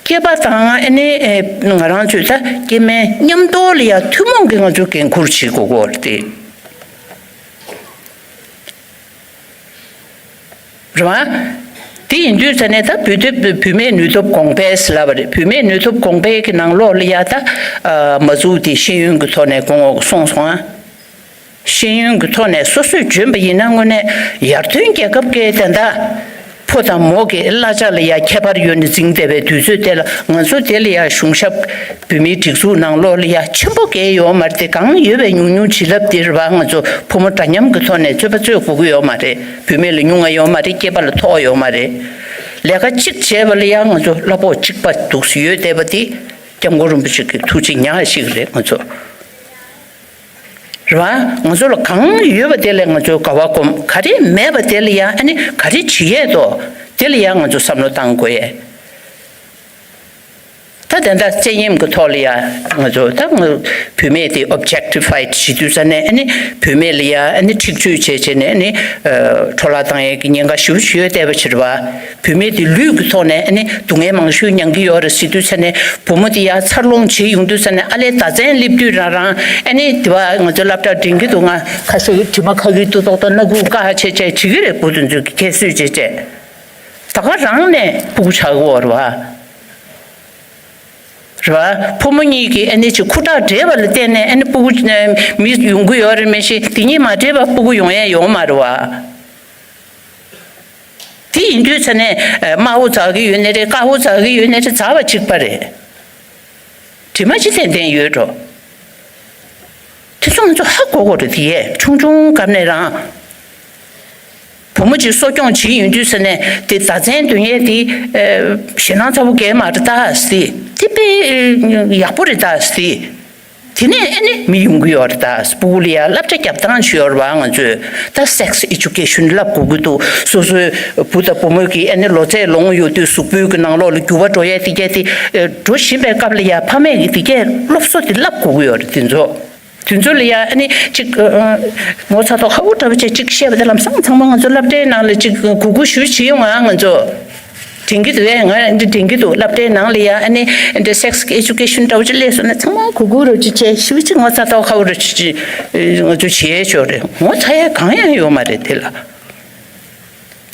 སྐྱེས་པ་དང་ཨ་ནི་ང་རང་ཚོའི་ད་སྐྱེ་དམན་མཉམ་དུ་ལ་ཡ་ཐུན་མོང་གི་ང་ཚོས་འགན་འཁུར་བྱེད་དགོས་ཀྱི་རེད་དེ། རེད་བ། དེ་ཡིན་དུས་ས་ནས་ད་བུད་དེ་བུད་མེད་ནུས་སྟོབས་གོང་འཕེལ་ཟེར་ལབ་པ་རེད། བུད་མེད་ནུས་སྟོབས་གོང་འཕེལ་གྱི་ནང་ལོགས་ལ་ཡ་ད་མ་འཛུགས་དེ་ཤེས་ཡོན་གྱི་ཐོག་ནས་གོང་འོག་སོང་སོང་ཨ། ཤེས་ཡོན་གྱི་ཐོག་ནས་སོ་སོས་འཇོན་པ་ཡིན་ན་དངོས་གནས་ཡར་ཐོན་རྒྱལ་ཁབ་ཀྱི་དེ་འདྲ་ཕོ་དང་མོ་གི་གླ་ཆ་ལ་ཡ་ཁྱད་པར་ཡོད་ནས་འཛིང་བསྡད་པའི་དུས་ཚོད་དེ་ལ་ང་ཚོ་དེ་ལ་ཡ་གཞུང་ཞབས་བོད་མིའི་སྒྲིག་འཛུགས་ནང་ལོགས་ལ་ཡ་ཆེན་པོ་གལ་ཡོད་མ་རེད་དེ། གང་ཡོད་པའི་ཉུང་ཉུང་བྱིན་རླབས་དེ་རེད་བ། ང་ཚོ་ཕོ་མོ་འདྲ་མཉམ་གྱི་ཐོག་ནས་རྩོད་པ་རྩོད་དགོས་ཀྱི་ཡོད་མ་རེད། བུད་མེད་ལ་ཉུང་ང་ཡོད་མ་རེད། སྐྱེས་པ་ལ་མཐོ་ཡོད་མ་རེད། ལས་ཀ་གཅིག་བྱས་པ་ལ་ཡ་ང་ཚོ་གླ་ཕོགས་གཅིག་པ་འདུག་སེ་ཡོད་བསྡད་པ་དེ་སྐྱབས་མགོན་རིན་པོ་ཆེ་གི་ཐུགས་རྗེ་ཉག་ཞིག་རེད་ང་ཚོ། རེད་བ། ང་ཚོ་ལ་གང་ཡོད་པ་དེ་ལས་ང་ཚོས་དགའ་བ་སྒོམ། ག་རེ་མེད་པ་དེ་ལ་ཡང་ཨ་ནི་ག་རེ་བྱེད་ཡས་དོ། དེ་ལ་ཡང་ང་ཚོ་བསམ་བློ་བཏང་དགོས་ཡས། ད་དེ་འདྲ་བཙན་གཡེམ་གྱི་ཐོག་ལ་ཡང་ང་ཚོ་ད་ང་བུད་མེད་དེ་ཨོབ་ཇེག་ཊི་ཕའི་ཌི་བྱེད་དུས་ས་ནས་ཨ་ནི་བུད་མེད་ལ་ཡང་ཨ་ནི་འཁྲིག་སྤྱོད་བྱས་བྱས་ནས་ཨ་ནི་འཕྲོ་བརླག་བཏང་ཡས་ཀྱི་ཉེན་ཁ་ཞེ་པོ་ཅིག་ཡོད་བསྡད་པ་ཕྱིར་བ། བུད་མེད་དེ་ལུས་ཀྱི་ཐོག་ནས་ཨ་ནི་སྡུག་བསྔལ་མང་ཤོས་མྱང་གི་ཡོད་རེད་ཟེར་དུས་ཙ་ནས་བུ་མོ་དེ་ཡར་འཚར་ལོངས་བྱེད་ཡོང་དུས་ཙ་ནས་ཨ་ལས་ཟླ་མཚན་སླེབས་དུས་རང་རང་ཨ་ནི་དེ་བ་ང་ཚོ་སློབ་གྲྭ་འགྲིམ་གྱི་འདུག་ང་ཁ་ཤས་ཀྱི་དྲི་མ་ཁ་གི་ཏུ་ཏོག་ཏོ་སྣ་ཁུག་བཀག་བྱས་བྱས་བྱེད་ཀྱི་རེད། བུ་དེ་ཚོས་ཁྱད་གསོད་བྱས་བྱས་ད་ག་རང་ནས་སྤུ་གུ་ཆགས་ཀྱི་ཡོད་རེད་བ། རེད་བ། ཕོ་མོ་གཉིས་ཀྱིས་ཨ་ནི་ཅིག་ཁུ་ཁྲག་འདྲེས་པ་ལ་བརྟེན་ནས་ཨ་ནི་སྤུ་གུ་མི་ཡོང་གི་ཡོད་རེད། མི་ཤེས་དེ་གཉིས་མ་འདྲེས་པ་སྤུ་གུ་ཡོང་ཡས་ཡོད་མ་རེད་བ། དེ་ཡིན་དུས་ཙ་ནས་དམར་པོ་འཛག་གི་ཡོད་ནའི་རེད། དཀར་པོ་འཛག་གི་ཡོད་ནའི་རེད། འཛག་པ་གཅིག་པ་རེད། དྲི་མ་ཅི་ཏན་ཏན་ཡོད་འགྲོ། དེ་ཚོ་ང་ཚོ་ཧ་གོ་དགོས་རེད། དེ་ཡས་ཆུང་ཆུང་སྐབས་ནས་རང་བུ་མོ་གཅིག་གསོ་སྐྱོང་བྱེད་ཡོང་དུས་ཙ་ནས་དེ་ཟླ་མཚན་འདོན་ཡས་དེ་ཞེད་སྣང་ཚ་པོ་གས་མ་རེད་ད་ཟེར། དེ་དཔེ་ཡག་པོ་རེད་ད་ཟེར། དེ་ནས་ཨ་ནི་མི་ཡོང་གི་ཡོད་རེད་ད། སྤུ་གུ་ལ་ཡ་སློབ་གྲྭ་རྒྱབ་སྟངས་ཤིག་ཡོད་རེད་བ། ང་ཚོས་ད་སེག་སི་ཨེ་ཇུ་ཀེ་ཤན་བསླབ་དགོས་ཀྱི་འདུག་སོ་སོའི་བུ་དང་བུ་མོ་གི་ཨ་ནི་ལོ་ཚད་ལོངས་ཡོད་དུས་གཟུགས་པོའི་གི་ནང་ལོགས་ལ་འགྱུར་བ་འགྲོ་ཡས་དེ་གས་དེ་འགྲོ་བཞིན་པའི་སྐབས་ལ་ཡ་ཕ་མས་ཀྱི་དེ་གས་སློབ་གསོ་དེ་བསླབ་དགོས་ཀྱི་ཡོད་རེད། དེ་ཚོ་དེ་ཚོ་ལ་ཡ་ཨ་ནི་ཅིག་ངོ་ཚ་ཐོག་ཧ་གོ་འདྲ་བོ་བྱས་ཅིག་བཤད་པ་དེ་ལམ་སང་ཚང་མ་ང་ཚོ་སློབ་གྲྭའི་ནང་ལ་ཅིག་གུ་གུ་ཞུ་བྱེད་ཡོང་ང་ང་ཚོ། དྲན་གྱི་འདུག་ཨེ། ང་འདི་དྲན་གྱི་འདུག་སློབ་གྲྭའི་ནང་ལ་ཡ་ཨ་ནི་འདི་sex education འདྲ་བོ་ཅིག་སླེབས་སོང་ན་ཚང་མ་གུ་གུ་རོ་ཅིག་བྱས་ཞུ་ཅིག་ངོ་ཚ་ཏོག་ཁ་བོ་རོ་ཅིག་ཅིག་ང་ཚོ་བྱེད་ཆོག་རེད། ངོ་ཚ་ཡ་གང་ཡང་ཡོད་མ་རེད་དེ་ལ།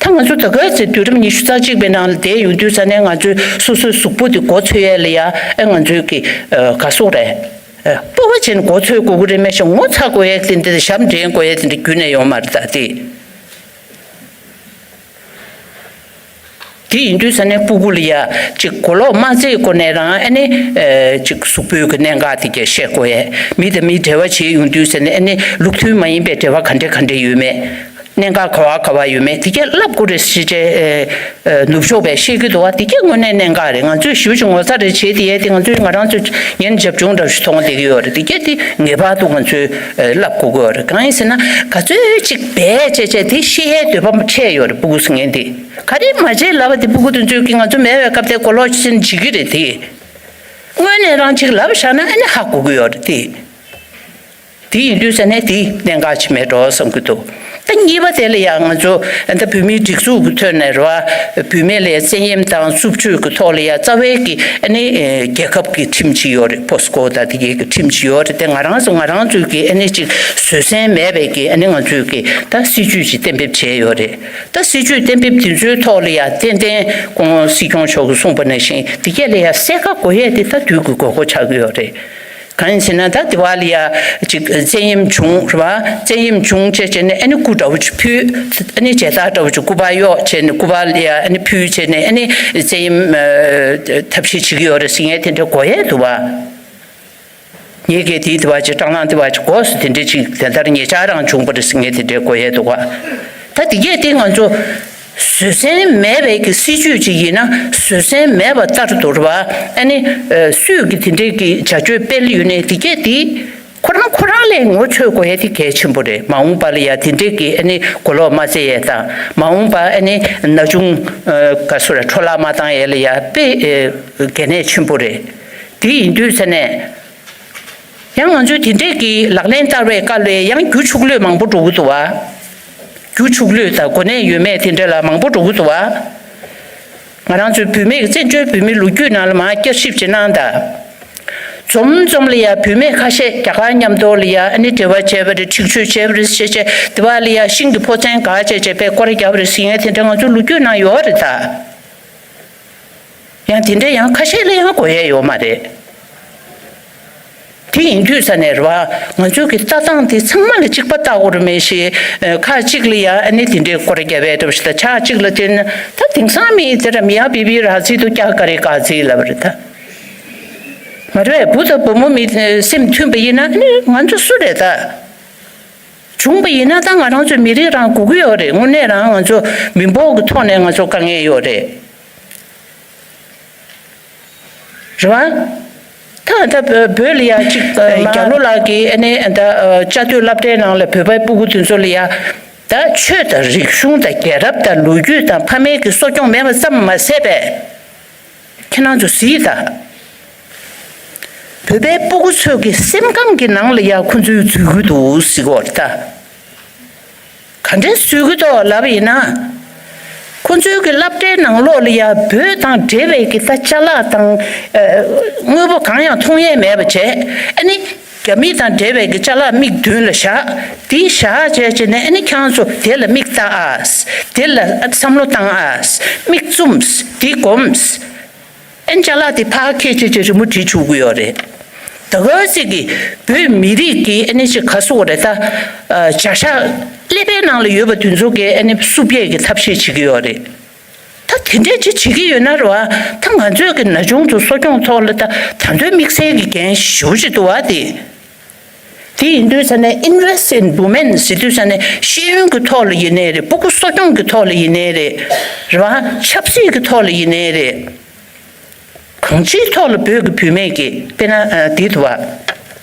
ད་ང་ཚོ་ད་ག་ཚེ་དུས་རབས་ཉི་ཤུ་རྩ་གཅིག་པའི་ནང་ལ་བསྡད་ཡོང་དུས་ཙ་ནས་ང་ཚོའི་སོ་སོའི་གཟུགས་པོ་དེ་མགོ་ཚོས་ཡས་ལ་ཡ་ཨེ་ང་ཚོའི་གི་ག་སོག་རེད། སྤོབས་པ་བྱས་ནས་མགོ་ཚོས་དགོས་ཀྱི་རེད་མེད་ཤག་ངོ་ཚ་དགོས་ཡས་དེ་འདྲ་ཞབས་འདྲེན་དགོས་ཡས་དེ་འདྲ་རྒྱུན་ནས་ཡོད་མ་རེད་ད་དེ། དེ་ཡིན་དུས་ཙ་ནས་སྤུ་གུ་ལ་ཡ་ཅིག་གོ་ལོག་མ་བརྩེས་སྒོ་ནས་རང་ཨ་ནི་ཅིག་གཟུགས་པོའི་གི་གནད་འགག་དེ་གས་བཤད་དགོས་ཡས། མི་དང་མི་འབྲེལ་བ་བྱེད་ཡོང་དུས་ཙ་ནས་ཨ་ནི་ལུགས་མཐུན་མ་ཡིན་པའི་འབྲེལ་བ་ག་འདྲ་ག་འདྲ་ཡོད་མེད། གནད་འགག་ག་བ་ག་བ་ཡོད་མེད་དེ་གས་བསླབ་དགོས་རེད་ཟེར་བྱས་ནུབ་ཕྱོགས་པས་བཤད་ཀྱི་འདུག་བ། དེ་གས་དངོས་གནས་གནད་འགག་རེད། ང་ཚོས་ཞེ་པོ་ཅིག་ངོ་ཚ་རེ་བྱེད་དེ་ཡས་དེ་ང་ཚོས་ང་རང་ཚོས་ངན་བྱབ་ཆུང་འདྲ་ཞིག་མཐོང་བསྡད་ཀྱི་ཡོད་རེད། དེ་གས་དེ་ངེས་པར་དུ་ང་ཚོས་བསླབ་དགོས་ཀྱི་ཡོད་རེད། གང་ཡིན་ཟེར་ན་ག་ཚོད་ཅིག་བས་བྱས་བྱས་དེ་ཤེས་ཡས་འདོད་པ་འཕྲད་ཡོད་རེད། སྤུ་གུ་ཟེར་མཁན་དེ་ག་རེ་མ་བྱས་ལབ་པ་དེ་སྤུ་གུ་དེ་ཚོས་ཀྱིས་ང་ཚོ་མེད་པའི་སྐབས་དེ་གོ་ལོག་ཕྱིན་བྱེད་ཀྱི་རེད་དེ། དངོས་གནས་རང་ཅིག་ལབ་བཞག་ན་ཨ་ནི་ཧ་གོ་གི་ཡོད་རེད་དེ། དེ་ཡིན་དུས་ཙ་ནས་དེ་གནད་འགག་ཅིག་མེད་འགྲོ་བསམ་གྱི་འདུག་ད་གཉིས་པ་དེ་ལ་ཡང་ང་ཚོ་ད་བོད་མིའི་སྒྲིག་འཛུགས་ཀྱི་ཐོག་ནས་རེད་བ། བུད་མེད་ལ་ཡང་བཙན་གཡེམ་དང་རྩུབ་སྤྱོད་ཀྱི་ཐོག་ལ་ཡང་རྩ་བའི་གི་ཨ་ནི་རྒྱལ་ཁབ་ཀྱི་ཁྲིམས་ཅིག་ཡོད་རེད། པོ་སི་ཀོ་ད་དེ་གའི་གི་ཁྲིམས་ཅིག་ཡོད་རེད། དེ་ང་རང་ཚོ་ང་རང་ཚོའི་གི་ཨ་ནི་ཅིག་བཟོད་བསྲན་མེད་པའི་གི་ཨ་ནི་ང་ཚོའི་གི་ད་སྲིད་ཇུས་ཅིག་གཏན་འབེབས་བྱས་ཡོད་རེད། ད་སྲིད་ཇུས་གཏན་འབེབས་དེ་ཚོའི་ཐོག་ལ་ཡང་ཏན་ཏན་ཁོང་སྲིད་སྐྱོང་མཆོག་གིས་གསུངས་པ་ནང་བཞིན་དེ་གས་ལ་ཡང་གསལ་ཁ་གོ་ཡས་དེ་ད་དུས་ཀྱི་དགོས་མཁོ་ཆགས་ཀྱི་ཡོད་རེད། གང་ཡིན་ཟེར་ན་ད་དེ་བ་ལ་ཡ་ཅིག་བཙན་གཡེམ་བྱུང་རེད་བ། བཙན་གཡེམ་བྱུང་བྱས་བྱས་ནས་ཨ་ནི་སྐུ་འདྲ་བོ་ཅིག་ཕུལ། ཨ་ནི་མཇལ་དར་འདྲ་བོ་ཅིག་སྐུ་པར་གཡོགས་བྱས་ནས་སྐུ་པར་ལ་ཡ་ཨ་ནི་ཕུལ་བྱས་ནས་ཨ་ནི་བཙན་གཡེམ་ཐབས་ཤེས་བྱེད་ཀྱི་ཡོད་རེད་ཟེར་མཁན་དེ་འདྲ་གོ་ཡས་འདུག་བ། ངས་གལ་ཏེ་དེ་བ་ཅིག་སྤྲང་ལང་དེ་བ་ཅིག་གོ་སོང་དེ་འདྲ་ཅིག་དེ་ལྟར་ཉེ་ཆར་རང་བྱུང་བ་རེད་ཟེར་མཁན་དེ་འདྲ་གོ་ཡས་འདུག་བ། ད་དེ་གས་དེ་ང་ཚོ་བཟོད་བསྲན་མེད་པའི་གི་སྲིད་ཇུས་ཅིག་ཡིན་ན་བཟོད་བསྲན་མེད་པ་ལྟར་དུ་རེད་བ། ཨ་ནི་སུས་གི་དེ་འདྲའི་གི་བྱ་སྤྱོད་སྤེལ་ཡོད་ནའི་དེ་གས་དེ་ཁོ་རང་ཁོ་རང་ལས་ངོ་ཆོད་དགོས་ཡ་དེ་གལ་ཆེན་པོ་རེད། མ་འོངས་པ་ལ་ཡ་དེ་འདྲའི་གི་ཨ་ནི་གོ་ལོག་མ་བཙལ་ཡས་དང་མ་འོངས་པ་ཨ་ནི་ན་ཆུང་ག་སུ་ར་འཕྲོ་བརླག་མ་བཏང་ཡས་ལ་ཡ་དཔེ་གལ་གནད་ཆེན་པོ་རེད། དེ་ཡིན་དུས་ཚེ་ནས། ཡང་ང་ཚོས་དེ་འདྲས་ཀྱི་ལག་ལེན་བསྟར་བའི་སྐབས་ལ་ཡང་རྒྱུ་ཕྱུག་ལོས་མང་པོ་འགྲོ་གི་འདུག་བ། རྒྱུ་ཕྱུག་ལོས་དང་གོ་གནས་ཡོད་མེད་དེ་འདྲས་ལ་མང་པོ་འགྲོ་གི་འདུག་བ། ང་རང་ཚོའི་བུད་མེད་ཀྱི་བཙན་བྱོལ་བོད་མིའི་ལོ་རྒྱུས་ནང་ལ་མར་བསྐྱར་ཞིབ་བྱེད་ན་ད། འཛོམས་འཛོམས་ལ་ཡ་བུད་མེད་ཁ་ཤས་རྒྱ་གར་མཉམ་དུ་ལ་ཡ་ཨ་ནི་འབྲེལ་བ་བྱས་པ་རེད། འཁྲིག་སྤྱོད་བྱས་པ་རེད་ཞེས་བྱས་དེ་བ་ལ་ཡ་ཤིང་གི་ཕོ་མཚན་ག་བྱས་བྱས་པའི་སྐོར་རྒྱབ་པ་རེད་ཟེར་ཡ་དེ་འདྲ་ང་ཚོའི་ལོ་རྒྱུས་ནང་ཡོད་རེད་ད། ཡང་དེ་འདྲ་ཡང་ཁ་ཤས་ལ་ཡང་གོ་ཡས་ཡོད་མ་རེད། དེ་ཡིན་དུས་ས་ནས་རེད་བ། ང་ཚོའི་གི་ལྟ་སྟངས་དེ་ཚང་མ་ལ་གཅིག་པ་ལྟ་དགོས་རེད་མེད་ཤེས། ཁ་གཅིག་ལ་ཡང་ཨ་ནི་དེ་འདྲའི་སྐོར་རྒྱབ་པའི་གྲབས་ཤིག་དང་ཆ་གཅིག་ལ་བརྟེན་ན་ད་དེང་སང་མི་དེ་འདྲ་མི་ཡ་པི་པི་ར་ཚི་དུ་ཀྱག་ཀ་རེ་ཀ་ཚི་ལབ་རེད་ད། མ་རེད་བུ་དང་བུ་མོ་མི་སེམས་མཐུན་པ་ཡིན་ན་ཨ་ནི་ང་ཚོ་སུ་རེད་ད། བྱུང་པ་ཡིན་ན་ད་ང་རང་ཚོའི་མི་རིགས་རང་སྒུག་གི་ཡོད་རེད། དངོས་གནས་རང་ང་ཚོ་མི་འབོར་གི་ཐོག་ནས་ང་ཚོ་དཀའ་ངལ་ཡོད་རེད། རེད་བ། ད་ད་བོད་ལ་ཡ་གཅིག་རྒྱ་ལོ་ལགས་ཀྱིས་ཨ་ནི་ད་བཅའ་སྡོད་སློབ་གྲྭའི་ནང་ལ་བོད་པའི་སྤུ་གུ་དེ་ཚོ་ལ་ཡ་ད་ཆོས་དང་རིག་གཞུང་དང་རྒྱལ་རབས་དང་ལོ་རྒྱུས་དང་ཕ་མེས་ཀྱི་གསོ་སྐྱོང་མེད་པ་ཙམ་མ་ཟད་པས། ཁྱེད་རང་ཚོ་གཟིགས་དང་། བོད་པའི་སྤུ་གུ་ཚོས་ཀྱི་སེམས་ཁམས་ཀྱི་ནང་ལ་ཡ་ཁོ་ཚོའི་འཛུལ་གྱི་འདུག་ཟེར་གོ་རེད་ད། ག་འདྲས་འཛུལ་གྱི་འདུག་ལབ་ཡིན་ན། ཁོ་ཚོའི་གི་སློབ་གྲྭའི་ནང་ལོགས་ལ་ཡ་བོད་དང་འབྲེལ་བའི་གི་ད་ཅ་ལག་དང་། དངོས་པོ་གང་ཡང་མཐོང་ཡས་མེད་པ་བྱས། ཨ་ནི། རྒྱ་མི་དང་འབྲེལ་བའི་གི་ཅ་ལག་མིག་མདུན་ལ་བཞག་དེ་བཞག་བྱས་བྱས་ནས་ཨ་ནི་ཁྱེད་རང་ཚོ་དེ་ལ་མིག་ལྟ་ཨ། དེ་ལ་བསམ་བློ་བཏང་ཨ། མིག་བཙུམས། དེ་སྒོམས། ཨ་ནི་ཅ་ལག་དེ་ཕར་ཁྱེར་བྱས་བྱས་རི་མོ་བྲིས་བཅུག་གི་ཡོད་རེད། ད་ག་ཚོད་ཀྱི་བོད་མི་རིགས་ཀྱི་ཨ་ནི་ཅིག་ག་སོག་རེད་ད། བྱ་གཞག་ཀླད་པའི་ནང་ལ་ཡོད་པ་དེ་ཚོ་གི་ཨ་ནི་བསུབ་ཡས་ཀྱི་ཐབས་ཤེས་བྱེད་ཀྱི་ཡོད་རེད། ད་དེ་འདྲས་ཅིག་བྱེད་ཀྱི་ཡོད་ན་རེད་བ། ད་ང་ཚོས་ཀྱི་ན་ཆུང་ཚོ་གསོ་སྐྱོང་ཐོག་ལ་ད་ད་དུང་དམིགས་བསལ་གྱི་འགན་ཞེ་པོ་ཅིག་འདུག་བ་དེ། དེ་ཡིན་དུས་ས་ནས་invest in women ཟེར་དུས་ས་ནས་ཤེས་ཡོན་གྱི་ཐོག་ལ་ཡིན་ནའི་རེད། སྤུ་གུ་གསོ་སྐྱོང་གི་ཐོག་ལ་ཡིན་ནའི་རེད། རེད་བ། ཆབ་སྲིད་ཀྱི་ཐོག་ལ་ཡིན་ནའི་རེད། གང་ཅིའི་ཐོག་ལ་བོད་ཀྱི་བུད་མེད་ཀྱི་དཔེར་ན་འདི་འདུག་བ།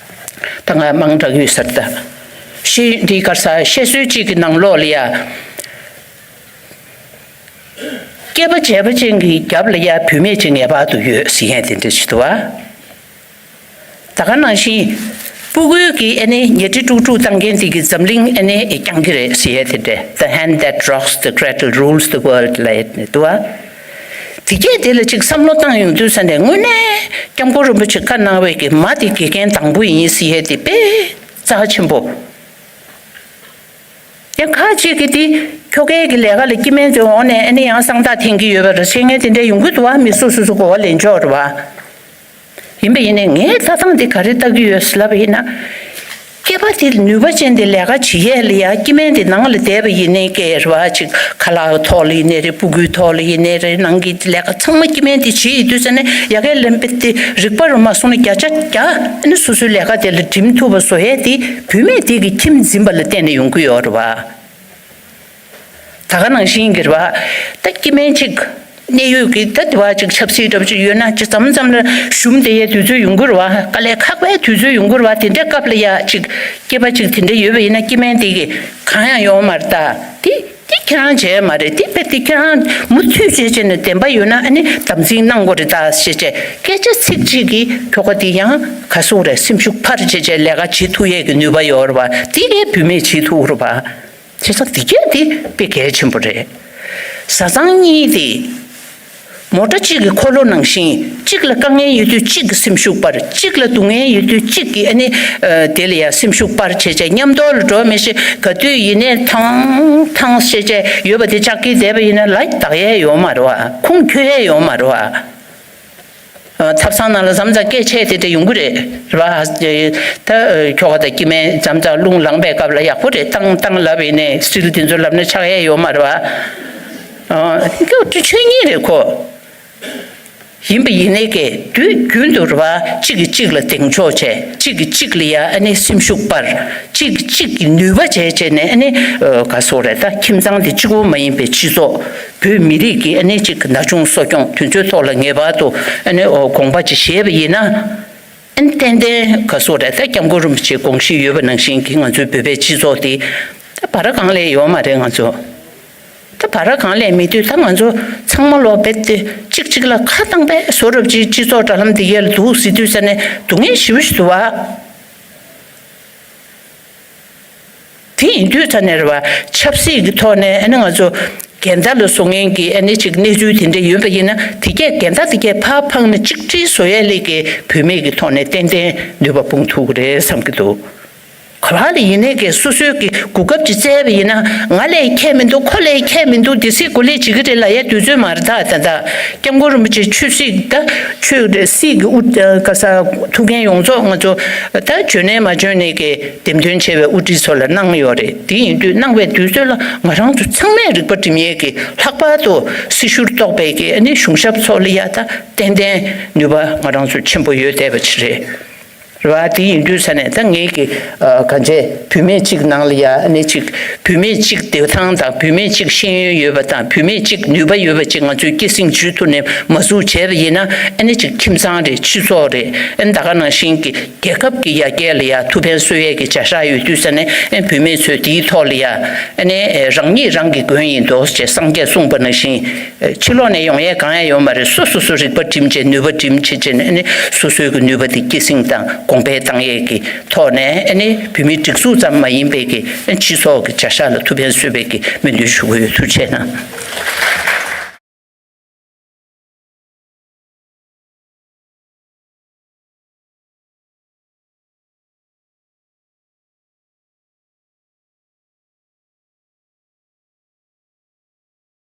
ད་ང་མང་དྲགས་ཡོད་ས་རེད་ད། ཤེས་ཡོན་འདི་གར་ས་བཤད་སྲོལ་གཅིག་གི་ནང་ལོགས་ལ་ཡ། སྐྱེས་པ་བྱས་པ་ཅན་གྱི་རྒྱབ་ལ་ཡ་བུད་མེད་ཅིག་ངེས་པར་དུ་ཡོད་ཟེར་མཁན་དེ་འདྲ་ཞིག་འདུག་བ། ད་ག་ནང་བཞིན། སྤུ་གུའི་གི་ཨ་ནི་ཉལ་ཁྲི་དཀྲུག་དཀྲུག་བཏང་མཁན་དེ་གི་འཛམ་གླིང་ཨ་ནི་བསྐྱང་གི་རེད་ཟེར་ཡས་དེ་འདྲ། The hand that rocks the cradle rules the world ལབ་ཡས་དེ་འདུག་བ། དེ་གས་དེ་ལ་ཅིག་བསམ་བློ་བཏང་ཡོང་དུས་ས་ནས་དངོས་གནས་སྐྱབས་མགོན་རིན་པོ་ཆེ་བཀའ་གནང་བའི་གི་མ་དེ་དགེ་རྒན་དང་པོ་ཡིན་ཟེར་ཡས་དེ་དཔེ་རྩ་ཆེན་པོ། ཡང་ཁ་ཅིག་གིས་དེ་ཁྱོ་གའི་གི་ལས་ཀ་ལ་སྐྱེ་དམན་ཚོའི་འོག་ནས་ཨ་ནི་ཡང་གསང་རྟགས་འཐེན་གྱི་ཡོད་པ་རེད། བཤད་མཁན་དེ་འདྲ་ཡོང་གི་འདུག་བ། མི་སོ་སོ་སོ་གོ་བ་ལེན་ཆོག་རེད་བ། ཡིན་པ་ཡིན་ནའི་ངའི་ལྟ་སྟངས་འདི་ག་རེ་ལྟ་གི་ཡོད་ཟེར་ལབ་པ་ཡིན་ན། སྐྱེས་པ་དེ་ནུས་པ་ཅན་དེ་ལས་ཀ་བྱེད་ཡས་ལ་ཡ་སྐྱེ་དམན་དེ་ནང་ལ་བསྡད་པ་ཡིན་ནའི་སྐད་རེད་བ། ཅིག་ཁ་ལག་ཐོག་ལ་ཡིན་ནའི་རེད། སྤུ་གུའི་ཐོག་ལ་ཡིན་ནའི་རེད། ནང་གི་ལས་ཀ་ཚང་མ་སྐྱེ་དམན་དེ་བྱེད་ཡོད་དུས་ཙ་ནས་ཡ་གའི་ལན་པེ་དེ་རིག་པ་རུ་མ་སོང་ན་བརྒྱ་ཆ་བརྒྱ་ཨ་ནི་སོ་སོའི་ལས་ཀ་དེ་ལ་འགྲིམ་ཐུབ་པ་བཟོ་ཡས་དེ་བུད་མེད་དེ་གི་ཁྱིམ་འཛིན་པ་ལ་བརྟེན་ནས་ཡོང་གི་ཡོད་རེད་བ། ད་ག་ནང་བཞིན་གྱི་རེད་བ། ད་སྐྱེ་དམན་ཅིག་གནད་ཡོད་ཀྱི་ད་དེ་བ་ཅིག་ཆབ་སྲིད་འདྲ་པོ་ཅིག་ཡོད་ན་ཅིག་མཚམས་མཚམས་ལ་ཞུམ་བསྡད་ཡའི་དུས་ཚོད་ཡོང་གི་རེད་བ། དཀའ་ལས་ཁག་པའི་དུས་ཚོད་ཡོང་གི་རེད་བ། དེ་འདྲའི་སྐབས་ལ་ཡ་ཅིག་སྐྱེས་པ་ཅིག་དེ་འདྲ་ཡོད་པ་ཡིན་ན་སྐྱེ་དམན་དེ་གི་གང་ཡང་ཡོང་མ་རེད། ད་དེ་དེ་ཁྱེད་རང་བྱས་མ་རེད། དེ་དཔེ་དེ་ཁྱེད་རང་མུ་མཐུད་བྱས་བྱས་ནས་བདེན་པ་ཡོད་ན་ཨ་ནི་དམ་འཛིན་གནང་དགོས་རེད་ད་ཞེས་བྱས་སྐད་ཆ་ཚིག་གཅིག་གིས་ཁྱོ་ག་དེ་ཡང་ག་སུ་རེད། སེམས་ཤུགས་འཕར་བྱས་བྱས་ལས་ཀ་བྱེད་ཐུབ་ཡས་ཀྱི་ནུས་པ་ཡོད་རེད་བ། དེ་གས་བུད་མེད་བྱེད་ཐུབ་རེད་བ། བྱས་ཙང་དེ་གས་དེ་དཔེ་གལ་ཆེན་པོ་རེད། བཟའ་ཚང་གཉིས་དེ། མོ་ཊ་གཅིག་གི་འཁོར་ལོ་ནང་བཞིན་གཅིག་ལ་དཀའ་ངལ་ཡོད་དུས་གཅིག་གི་སེམས་ཤུགས་སྤར། གཅིག་ལ་སྡུག་བསྔལ་ཡོད་དུས་གཅིག་གི་ཨ་ནི་ཨ་དེ་ལ་ཡང་སེམས་ཤུགས་སྤར་བྱས་བྱས་མཉམ་དུ་ལ་འགྲོ་མི་ཤེས། ག་དུས་ཡིན་ནའི་ཐང་ཐང་བྱས་བྱས་ཡོད་པ་དེ་ལྕགས་ཀྱི་བསྡད་པ་ཡིན་ན་ལ་བདག་ཡས་ཡོད་མ་རེད་བ། ཁུངས་འཁྱོལ་ཡས་ཡོད་མ་རེད་བ། ཐབ་ཚང་ནང་ལ་མཚམས་མཚམས་སྐད་ཆ་དེ་འདྲ་ཡོང་གི་རེད་རེད་བ། ད་ཁྱོ་ག་དང་སྐྱེ་དམན་མཚམས་མཚམས་རླུང་ལངས་པའི་སྐབས་ལ་ཡག་པོ་རེད། བཏང་བཏང་ལབ་ཡིན་ནའི་སིལ་དེ་ཚོ་ལབ་ན་ཆགས་ཡས་ཡོད་མ་རེད་བ། ཁྱོད་ཆོས་ཉིད་རེད་ཁོ། ཡིན་པ་ཡིན་ནའི་ཀྱེ་དུས་རྒྱུན་དུ་རེད་བ། གཅིག་གིས་གཅིག་ལ་གདེང་འཇོག་བྱས། གཅིག་གིས་གཅིག་ལ་ཡ་ཨ་ནི་སེམས་ཤུགས་སྤར། གཅིག་གིས་གཅིག་གི་ནུས་པ་བྱས་བྱས་ནས་ཨ་ནི་ག་སོ་རེད། ད་ཁྱིམ་ཚང་དེ་གཅིག་པོ་མ་ཡིན་པའི་སྤྱི་ཚོགས། བོད་མི་རིགས་ཀྱི་ཨ་ནི་ཅིག་ན་ཆུང་གསོ་སྐྱོང་དེ་ཚོའི་ཐོག་ལ་ངེས་པར་དུ་ཨ་ནི་དགོངས་པ་ཅིག་བཞེས་པ་ཡིན་ན། ཨ་ནི་ཏན་ཏན་ག་སོ་རེད། ད་སྐྱབས་མགོན་རིན་པོ་ཆེའི་དགོངས་གཞི་ཡོད་པ་ནང་བཞིན་གྱི་ང་ཚོའི་བོད་པའི་སྤྱི་ཚོགས་དེ་ད་བར་གང་ལས་ཡོད་མ་རེད་ང་ཚོ། ད་བར་གང་ལས་མེད་དུས་ད་ང་ཚོ་ཚང་མ་ལོ་རྦད་དེ་གཅིག་གཅིག་ལ་ཁ་བཏང་པས་བཟོ་འདྲ་ཅིག་སྤྱི་ཚོགས་དྲ་ལམ་དེ་གས་ལ་འདུག་ཟེར་དུས་ས་ནས་སྡུག་བསྔལ་ཞེ་པོ་ཞིག་འདུག་བ། དེ་ཡིན་དུས་ད་ནས་རེད་བ། ཆབ་སྲིད་ཀྱི་ཐོག་ནས་ཨ་ནི་ང་ཚོ་འགལ་ཟླ་ལ་བཟོ་མཁན་གྱི་ཨ་ནི་ཅིག་གནས་ཚུལ་དེ་འདྲ་ཡོད་པ་ཡིན་ན། དེ་གས་འགལ་ཟླ་དེ་གས་ཕར་འཕངས་ནས་གཅིག་སྒྲིལ་བཟོ་ཡས་ལས་ཀྱི་བུད་མེད་ཀྱི་ཐོག་ནས་ཏན་ཏན་ནུས་པ་སྤུངས་ཐུབ་ཀྱི་རེད་བསམ་གྱི་འདུག་ག་བ་ལ་ཡིན་ནའི་ཀྱི་སོ་སོའི་གི་གོ་སྐབས་ཅིག་བཙལ་བ་ཡིན་ན། ང་ལས་ཁྱད་མི་འདུག་ཁོ་ལས་ཁྱད་མི་འདུག་འདི་སྲིད་གོ་ལས་བྱེད་ཀྱི་རེད་ལབ་ཡས་དུས་ཚོད་མ་རེད། ད་ད་ད་སྐྱབས་མགོན་རིན་པོ་ཆེ་ཆོས་སྲིད་ད་ཆོས་སྲིད་ཀྱི་དབུ་ག་ས་ཐུགས་འགན་ཡོངས་རྫོགས་ང་ཚོ་ད་འཇོན་ནའི་མ་འཇོན་ནའི་གི་འདེམས་ཐོན་ཆེ་བའི་དབུ་ཁྲིད་ཚོ་ལ་གནང་ཡོད་རེད། དེ་ཡིན་དུས་གནང་བའི་དུས་ཚོད་ལ་ང་རང་ཚོ་ཚང་མས་རིག་པ་སྒྲིམ་ཡས་ཀྱི་ལྷག་པར་དུ་སྲི་ཞུར་གཏོགས་པའི་གི་ཨ་ནི་གཞུང་ཞབས་ཚོ་ལ་ཡ་ད་ཏན་ཏན་ནུས་པ་ང་རང་ཚོ་ཆེན་པོ་ཡོད་བསྡད་པ་ཅིག་རེད། རེད་བ། དེ་ཡིན་དུས་ས་ནས་ད་ངས་ཀྱི་ཨ་གང་བྱས་བུད་མེད་གཅིག་ནང་ལ་ཡ་ཨ་ནི་གཅིག་བུད་མེད་གཅིག་བདེ་ཐང་དང་། བུད་མེད་གཅིག་ཤེས་ཡོན་ཡོད་པ་དང་། བུད་མེད་གཅིག་ནུས་པ་ཡོད་པ་གཅིག་ང་ཚོས་སྐྱེད་སྲིང་བྱེད་ཐུབ་ནས་མ་བཟོ་བྱས་པ་ཡིན་ན། ཨ་ནི་གཅིག་ཁྱིམ་ཚང་རེད། སྤྱི་ཚོགས་རེད། ཨ་ནི་ད་ག་ནང་བཞིན་གྱི་རྒྱལ་ཁབ་ཀྱི་ཡར་རྒྱས་ལ་ཡ་ཐུགས་ཕན་གསོས་ཡས་ཀྱི་བྱ་བཞག་ཡོད་དུས་ས་ནས། ཨ་ནི་བུད་མེད་ཚོས་དེའི་ཐོག་ལ་ཡ་ཨ་ནི་རང་ཉིད་རང་གི་མགོན་ཡིན་འདུག་ཅེས་སངས་རྒྱས་གསུངས་པ་ནང་བཞིན། ཕྱི་ལོགས་ནས་ཡོང་ཡས་གང་ཡང་ཡོད་མ་རེད། སོ་སོ་སོ་རིག་པ་སྒྲིམ་བྱས། ནུས་པ་སྒྲིམ་བྱས་བྱས་ནས། ཨ་ནི་སོ་སོའི་གི་ནུས་པ་དེ་སྐྱེད་སྲིང་དང་གོང་འཕེལ་བཏང་ཡས་ཀྱི་ཐོག་ནས། ཨ་ནི་བོད་མིའི་སྒྲིག་འཛུགས་ཙམ་མ་ཡིན་པའི་གི་སྤྱི་ཚོགས་ཀྱི་བྱ་གཞག་ལ་ཐུགས་ཕན་གསོས་པའི་གི་སྨོན་འདུན་ཞུ་གི་ཡོད། ཐུགས་རྗེ་གནང་།